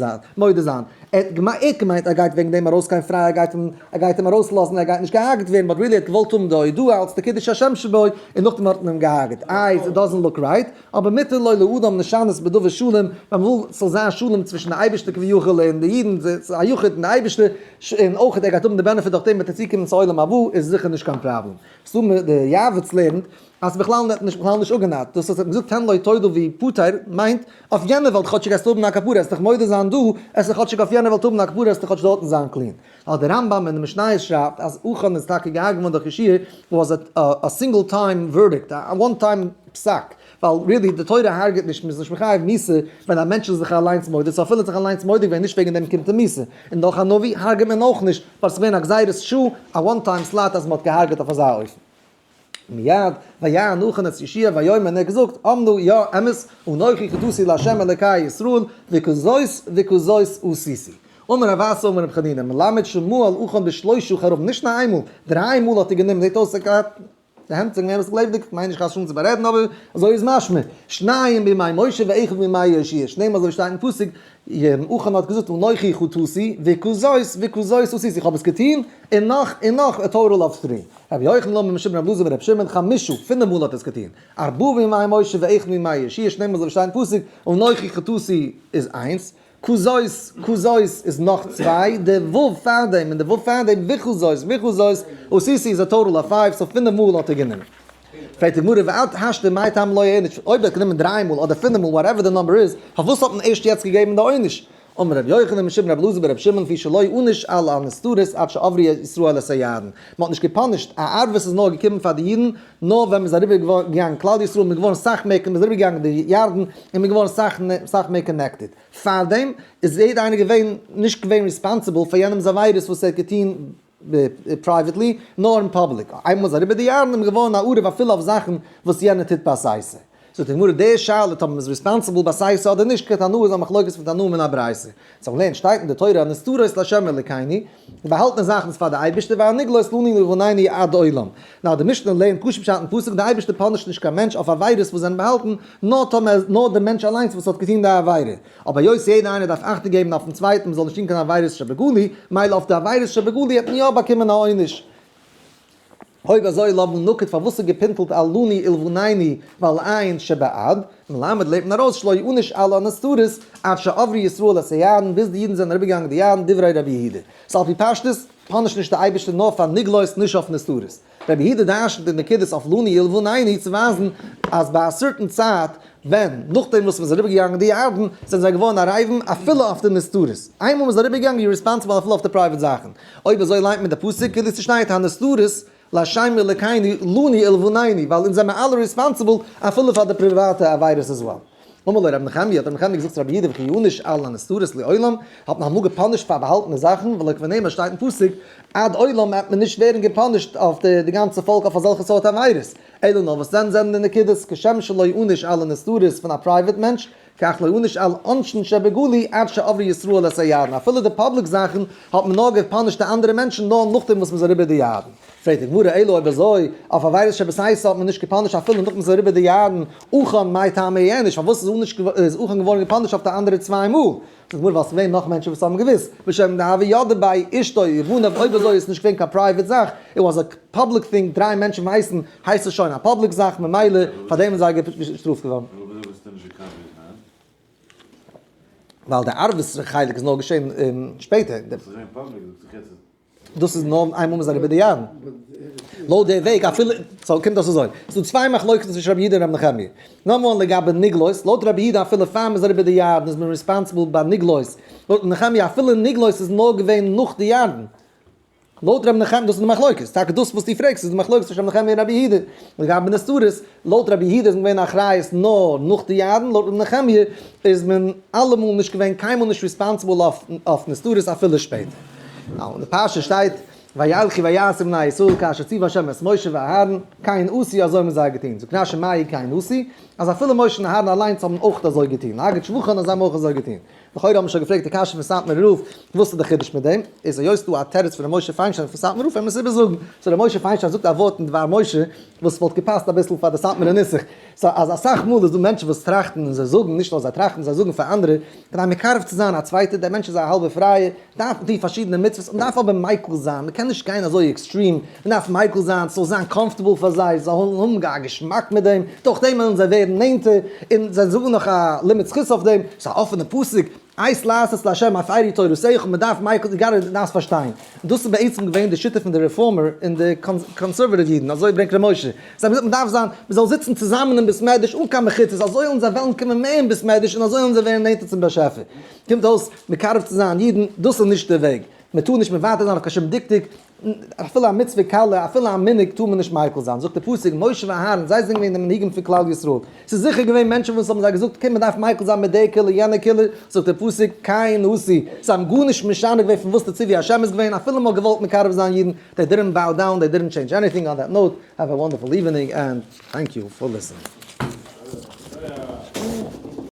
זיין. ער האט געמיינט ער גייט וועגן דעם ארויסגיין פריי, ער גייט אים ער גייט אים ארויסלאזן, ער גייט נישט געהארגעט ווערן, but really ער האט געוואלט האבן די הודאה אלס די קידוש השם שבו, און נאכדעם האט מען אים געהארגעט. איי, it doesn't look right, אבער מותר לו לאדם לשנות בדבר שלום, ווען מ'וויל ס'זאל זיין שלום צווישן די אייבערשטער כביכול און די אידן, ס'איז א יחיד און די אייבערשטער, און אויך ער גייט האבן די benefit דורך דעם וועט ער צוקומען צו עולם הבא, איז זיכער נישט קיין פראבלעם. סומא די יעבץ לערנט אז בכלל האט נישט בכלל נישט אפגענארט, דאס וואס ער האט געזאגט תן לו תודה והפטר מיינט אויף יענע וועלט כאטשיג עסטו האבן א כפרה עסט דיך מודה זיין דא עסטו כאטשיג אויף יענע וועלט האבן א כפרה עסטו כאטש דארטן זיין clean. ווייל די רמב ם אין די משניות שרייבט אז עכן איז טאקע געהארגעט געווארן דורך יהושע was a single time verdict, א one time פסק, ווייל really די תורה הרג'ט נישט, מ'איז נישט מחייב מיתה ווען א מענטש איז זיך אליינס מודה, so אפילו האט זיך אליינס מודה געווען נישט וועגן דעם קומט אים מיתה, און דורך א נביא הרג'ט מען אויך נישט, ווייל ס'איז געווען א גזירת שעה, א one time slot אז מ'האט געהארגעט אויף אזא אופן. מיד ויען עכן את יהושע ויאמר און ער האט געזאגט אמנה יא אמת אנכי חטאתי לה' אלקי ישראל וכזאת וכזאת עשיתי. אמר רב אסי אמר רבי חנינא מלמד שמעל עכן בשלושה חרבים נישט נאר איינמאל דריי מאל האט ער גענומען זעט אויס ער האט געהאט די הענט זענען געווען אביסל לעבעדיג כ'מיין נישט חס ושלום צו בארעדן אבער אזוי איז משמע שניים בימי משה ואחד בימי יהושע שנאמר אזוי שטייט אין פסוק עכן האט געזאגט אנכי חטאתי וכזאת וכזאת עשיתי איך האב עס געטון און נאך און נאך א total of three. רבי יוחנן אמר משום רבי אלעזר ברבי שמעון חמשה, פינף מאל האט ער עס געטון, ארבעה בימי משה ואחד בימי יהושע, שנאמר אזוי ווי שטייט אין פסוק, אנכי חטאתי איז איינס, כזאת, כזאת איז נאך צוויי, די ו' פאר דעם און די ו' פאר דעם וכזאת, וכזאת, עשיתי איז א total of five, so פינף מאל האט ער גענומען. פרעגט די גמרא ואת השתא מאי טעמא לא איענוש, אויב ער האט גענומען דריי מאל אדער פינף מאל whatever די number איז, פארוואס האט מען ערשט יעצט געגעבן די עונש? אמר רבי יוחנן משום רבי אלעזר ברבי שמעון לפי שלא הוענש על הנסתרות עד שעברו ישראל את הירדן, מען האט נישגע punished א ערבות איז נאר געקומען פאר די אידן נאר ווען מען איז אריבער געגאנגען כלל ישראל מען איז געווארן סאך מער מען איז אריבער געגאנגען די ירדן און מען איז געווארן סאך סאך מער connected פארדעם איז יעדער איינער געווען נישט געווען responsible פאר יענעמס עבירות וואס ער האט געטון privately נאר אין public, איינמאל איז אריבער די ירדן איז מען געווארן א ערב אפילו אויף זאכן וואס יענער טוט בסתר. זאגט די גמרא די שאלה טאמער מ'איז responsible בסתר אדער נישט כתנאי איז א מחלוקת פון תנאים און א ברייתא. סאו לערנט שטייט אין די תורה הנסתרות לה' אלוקינו, די באהאלטענע זאכן איז פאר די אייבערשטער והנגלות לנו ולבנינו עד עולם. נאר די משנה לערנט פשוט פשט אין פסוק די אייבערשטער punish ט נישט קיין מענטש אויף עבירות וואס זענען באהאלטן נאר טאמער נאר די מענטש אליינס וואס האט געטון די עבירה. אבער היות יעדער איינער דארף אכטונג געבן אויפן צווייטן מ'זאל נישט טון קיין עבירות שבגלוי, מילא אויף די עבירות שבגלוי האט מען יא באקומען א עונש. אויב אזוי למה נקוד פארוואס איז געפינטלט על לנו ולבנינו ועל עין שבעד, מלמד לערנט מען ארויס שלא יענוש על הנסתרות עד שעברו ישראל את הירדן ביז די אידן זענען אריבערגעגאנגען די ירדן דברי רבי יהודה. ס'איז על פי פשטות punish ט נישט די אייבערשטער נאר פאר נגלות נישט אויף נסתרות. רבי יהודה דרשנ'ט די נקודות אויף לנו ולבנינו צו ווייזן אז ביי א certain צייט ווען נאכדעם וואס מ'איז אריבערגעגאנגען די ירדן זענען זיי געווארן ערבים אפילו אויף די נסתרות. איינמאל מ'איז אריבערגעגאנגען you're responsible אפילו אויף די private זאכן. אויב אזוי ליינט מען די פסוק כאילו ס'שטייט הנסתרות לה' אלקינו לנו ולבנינו ווייל אונז זעמער אלע responsible אפילו פאר די פריוואטע עבירות as well. אמר לו רבי נחמיה האט רבי נחמיה געזאגט צו רבי יהודה וכי יענוש על הנסתרות לעולם, האט מען אמאל גע punish ט פאר באהאלטענע זאכן, והלא כבר נאמר שטייט אין פסוק, עד עולם וועט מען נישט ווערן גע punish ט אויף די גאנצע פאלק אויף אזעלכע סארט עבירות, אלא נאר וואס דען זענען די נקודות, כשם שלא יענוש על הנסתרות פון א private מענטש, כך לא יענוש על עונשין שבגלוי עד שעברו ישראל את הירדן, אפילו די public זאכן האט מען נאר גע punish ט די אנדערע מענטשן נאר נאכדעם וואס מ'איז אריבער די ירדן. פרעגט די גמרא אלא אויב אזוי, אויף עבירות שבסתר האט מען נישט גע punish ט אפילו נאכדעם מ'איז אריבער די ירדן, עכן מאי טעמא איענוש, פארוואס איז עכן געווארן גע punish ט אויף די אנדערע צוויי מאל? זאגט די גמרא ווייל ס'איז געווען נאך מענטשן וואס האבן געוואוסט, בשם דהוו ידעי ביה אשתו ובניו, אויב אזוי איז עס נישט געווען קיין private זאך, it was a public thing, דריי מענטשן ווייסן, הייסט עס שוין א public זאך, ממילא פאר דעם איז זיי געשטראפט געווארן. ווייל די ערבות חלק איז נאר געשען שפעטער. דאס איז נאר איינמאל מ'איז אריבער די ירדן. לויט די וועג אפילו, so קומט אויס אזוי, ס'איז דא צוויי מחלוקת'ן צווישן רבי יהודה און רבי נחמיה. number one לגבי נגלות, לויט רבי יהודה אפילו פאר מ'איז אריבער די ירדן איז מען responsible ביי נגלות. לויט רבי נחמיה אפילו נגלות איז נאר געווען נאך די ירדן. לויט רבי נחמיה, דאס איז די מחלוקת, טאקע דאס וואס דו פרעגסט איז די מחלוקת צווישן רבי נחמיה און רבי יהודה. לגבי נסתרות, לויט רבי יהודה איז מען געווען אחריות נאר נאך די ירדן, לויט רבי נחמיה איז מען אלעמאל נישט געווען קיינמאל נישט responsible אויף נסתרות אפילו שפעטער. אין די פרשה שטייט וילכו ויעשו בני ישראל כאשר ציוה ה' את משה ואהרן, כן עשו אזוי האבן זיי געטון. זאגט רשי מאי כן עשו? אז אפילו משה און אהרן אליינס האבן אויך אזוי געטון. להגיד שבחן אז זיי האבן אויך אזוי געטון. לכאורה האבן שוין געפרעגט די קשיא פון סאטמארער רב, וואס איז די חידוש מיט דעם? איז היות ס'דא א תירוץ פון ר' משה פיינשטיין פון סאטמאר רב, וועלן מיר עס איבערזאגן. so ר' משה פיינשטיין זאגט א ווארט אין דבר משה וואס וואלט געפאסט אביסל פאר די סאטמארע נוסח. so אז אסאך מאל איז דא מענטשן וואס טראכטן און זיי זאגן, נישט נאר זיי טראכטן, זיי זאגן פאר אנדערע, כדי מקרב צו זיין א צווייטער, דער מענטש איז א האלבער פרייער, דארף מען טון פארשידענע מצוות, מען דארף אבער מיקל זיין, מען קען נישט גיין אזוי extreme, מען דארף מיקל זיין, ס'זאל זיין comfortable פאר זיי, זיי זאלן האבן א געשמאק מיט דעם, דורך דעם וועלן זיי ווערן נענטער, און זיי זאגן נאך א לימוד זכות אויף דעם, ס'איז א אפענע פסוק, עת לעשות לה' הפרו תורתך, מען דארף מיקל, you gotta דארפסט פארשטיין, און דאס איז בעצם געווען די שיטה פון די רעפארמער און די conservative אידן, אזוי ברענגט ר' משה, זיי האבן געזאגט מען דארף זיין, מען זאל זיצן צוזאמען אין בית מדרש אן קיין מחיצות, אזוי וועלן זיי וועלן קומען מער אין בית מדרש און אזוי וועלן זיי ווערן נענטער צום באשעפער. קומט אויס מקרב צו זיין אידן, דאס איז נישט דער וועג. מען טאר נישט מוותר זיין אויף קיין שום דקדוק, אפילו א מצוה קלה, אפילו א מנהג טאר מען נישט מיקל זיין. זאגט דער פסוק, משה ואהרן, זיי זענען געווען די מנהיגים פון כלל ישראל. ס'איז זיכער געווען מענטשן וואס האבן זיי געזאגט, okay, מען דארף מיקל זיין מיט די קולא, יענע קולא. זאגט דער פסוק, כן עשו. זיי האבן גארנישט משנה געווען פון וואס די ציווי השם איז געווען, אפילו מען האט געוואלט מקרב זיין אידן, they didn't bow down, they didn't change anything. On that note, have a wonderful evening and thank you for listening.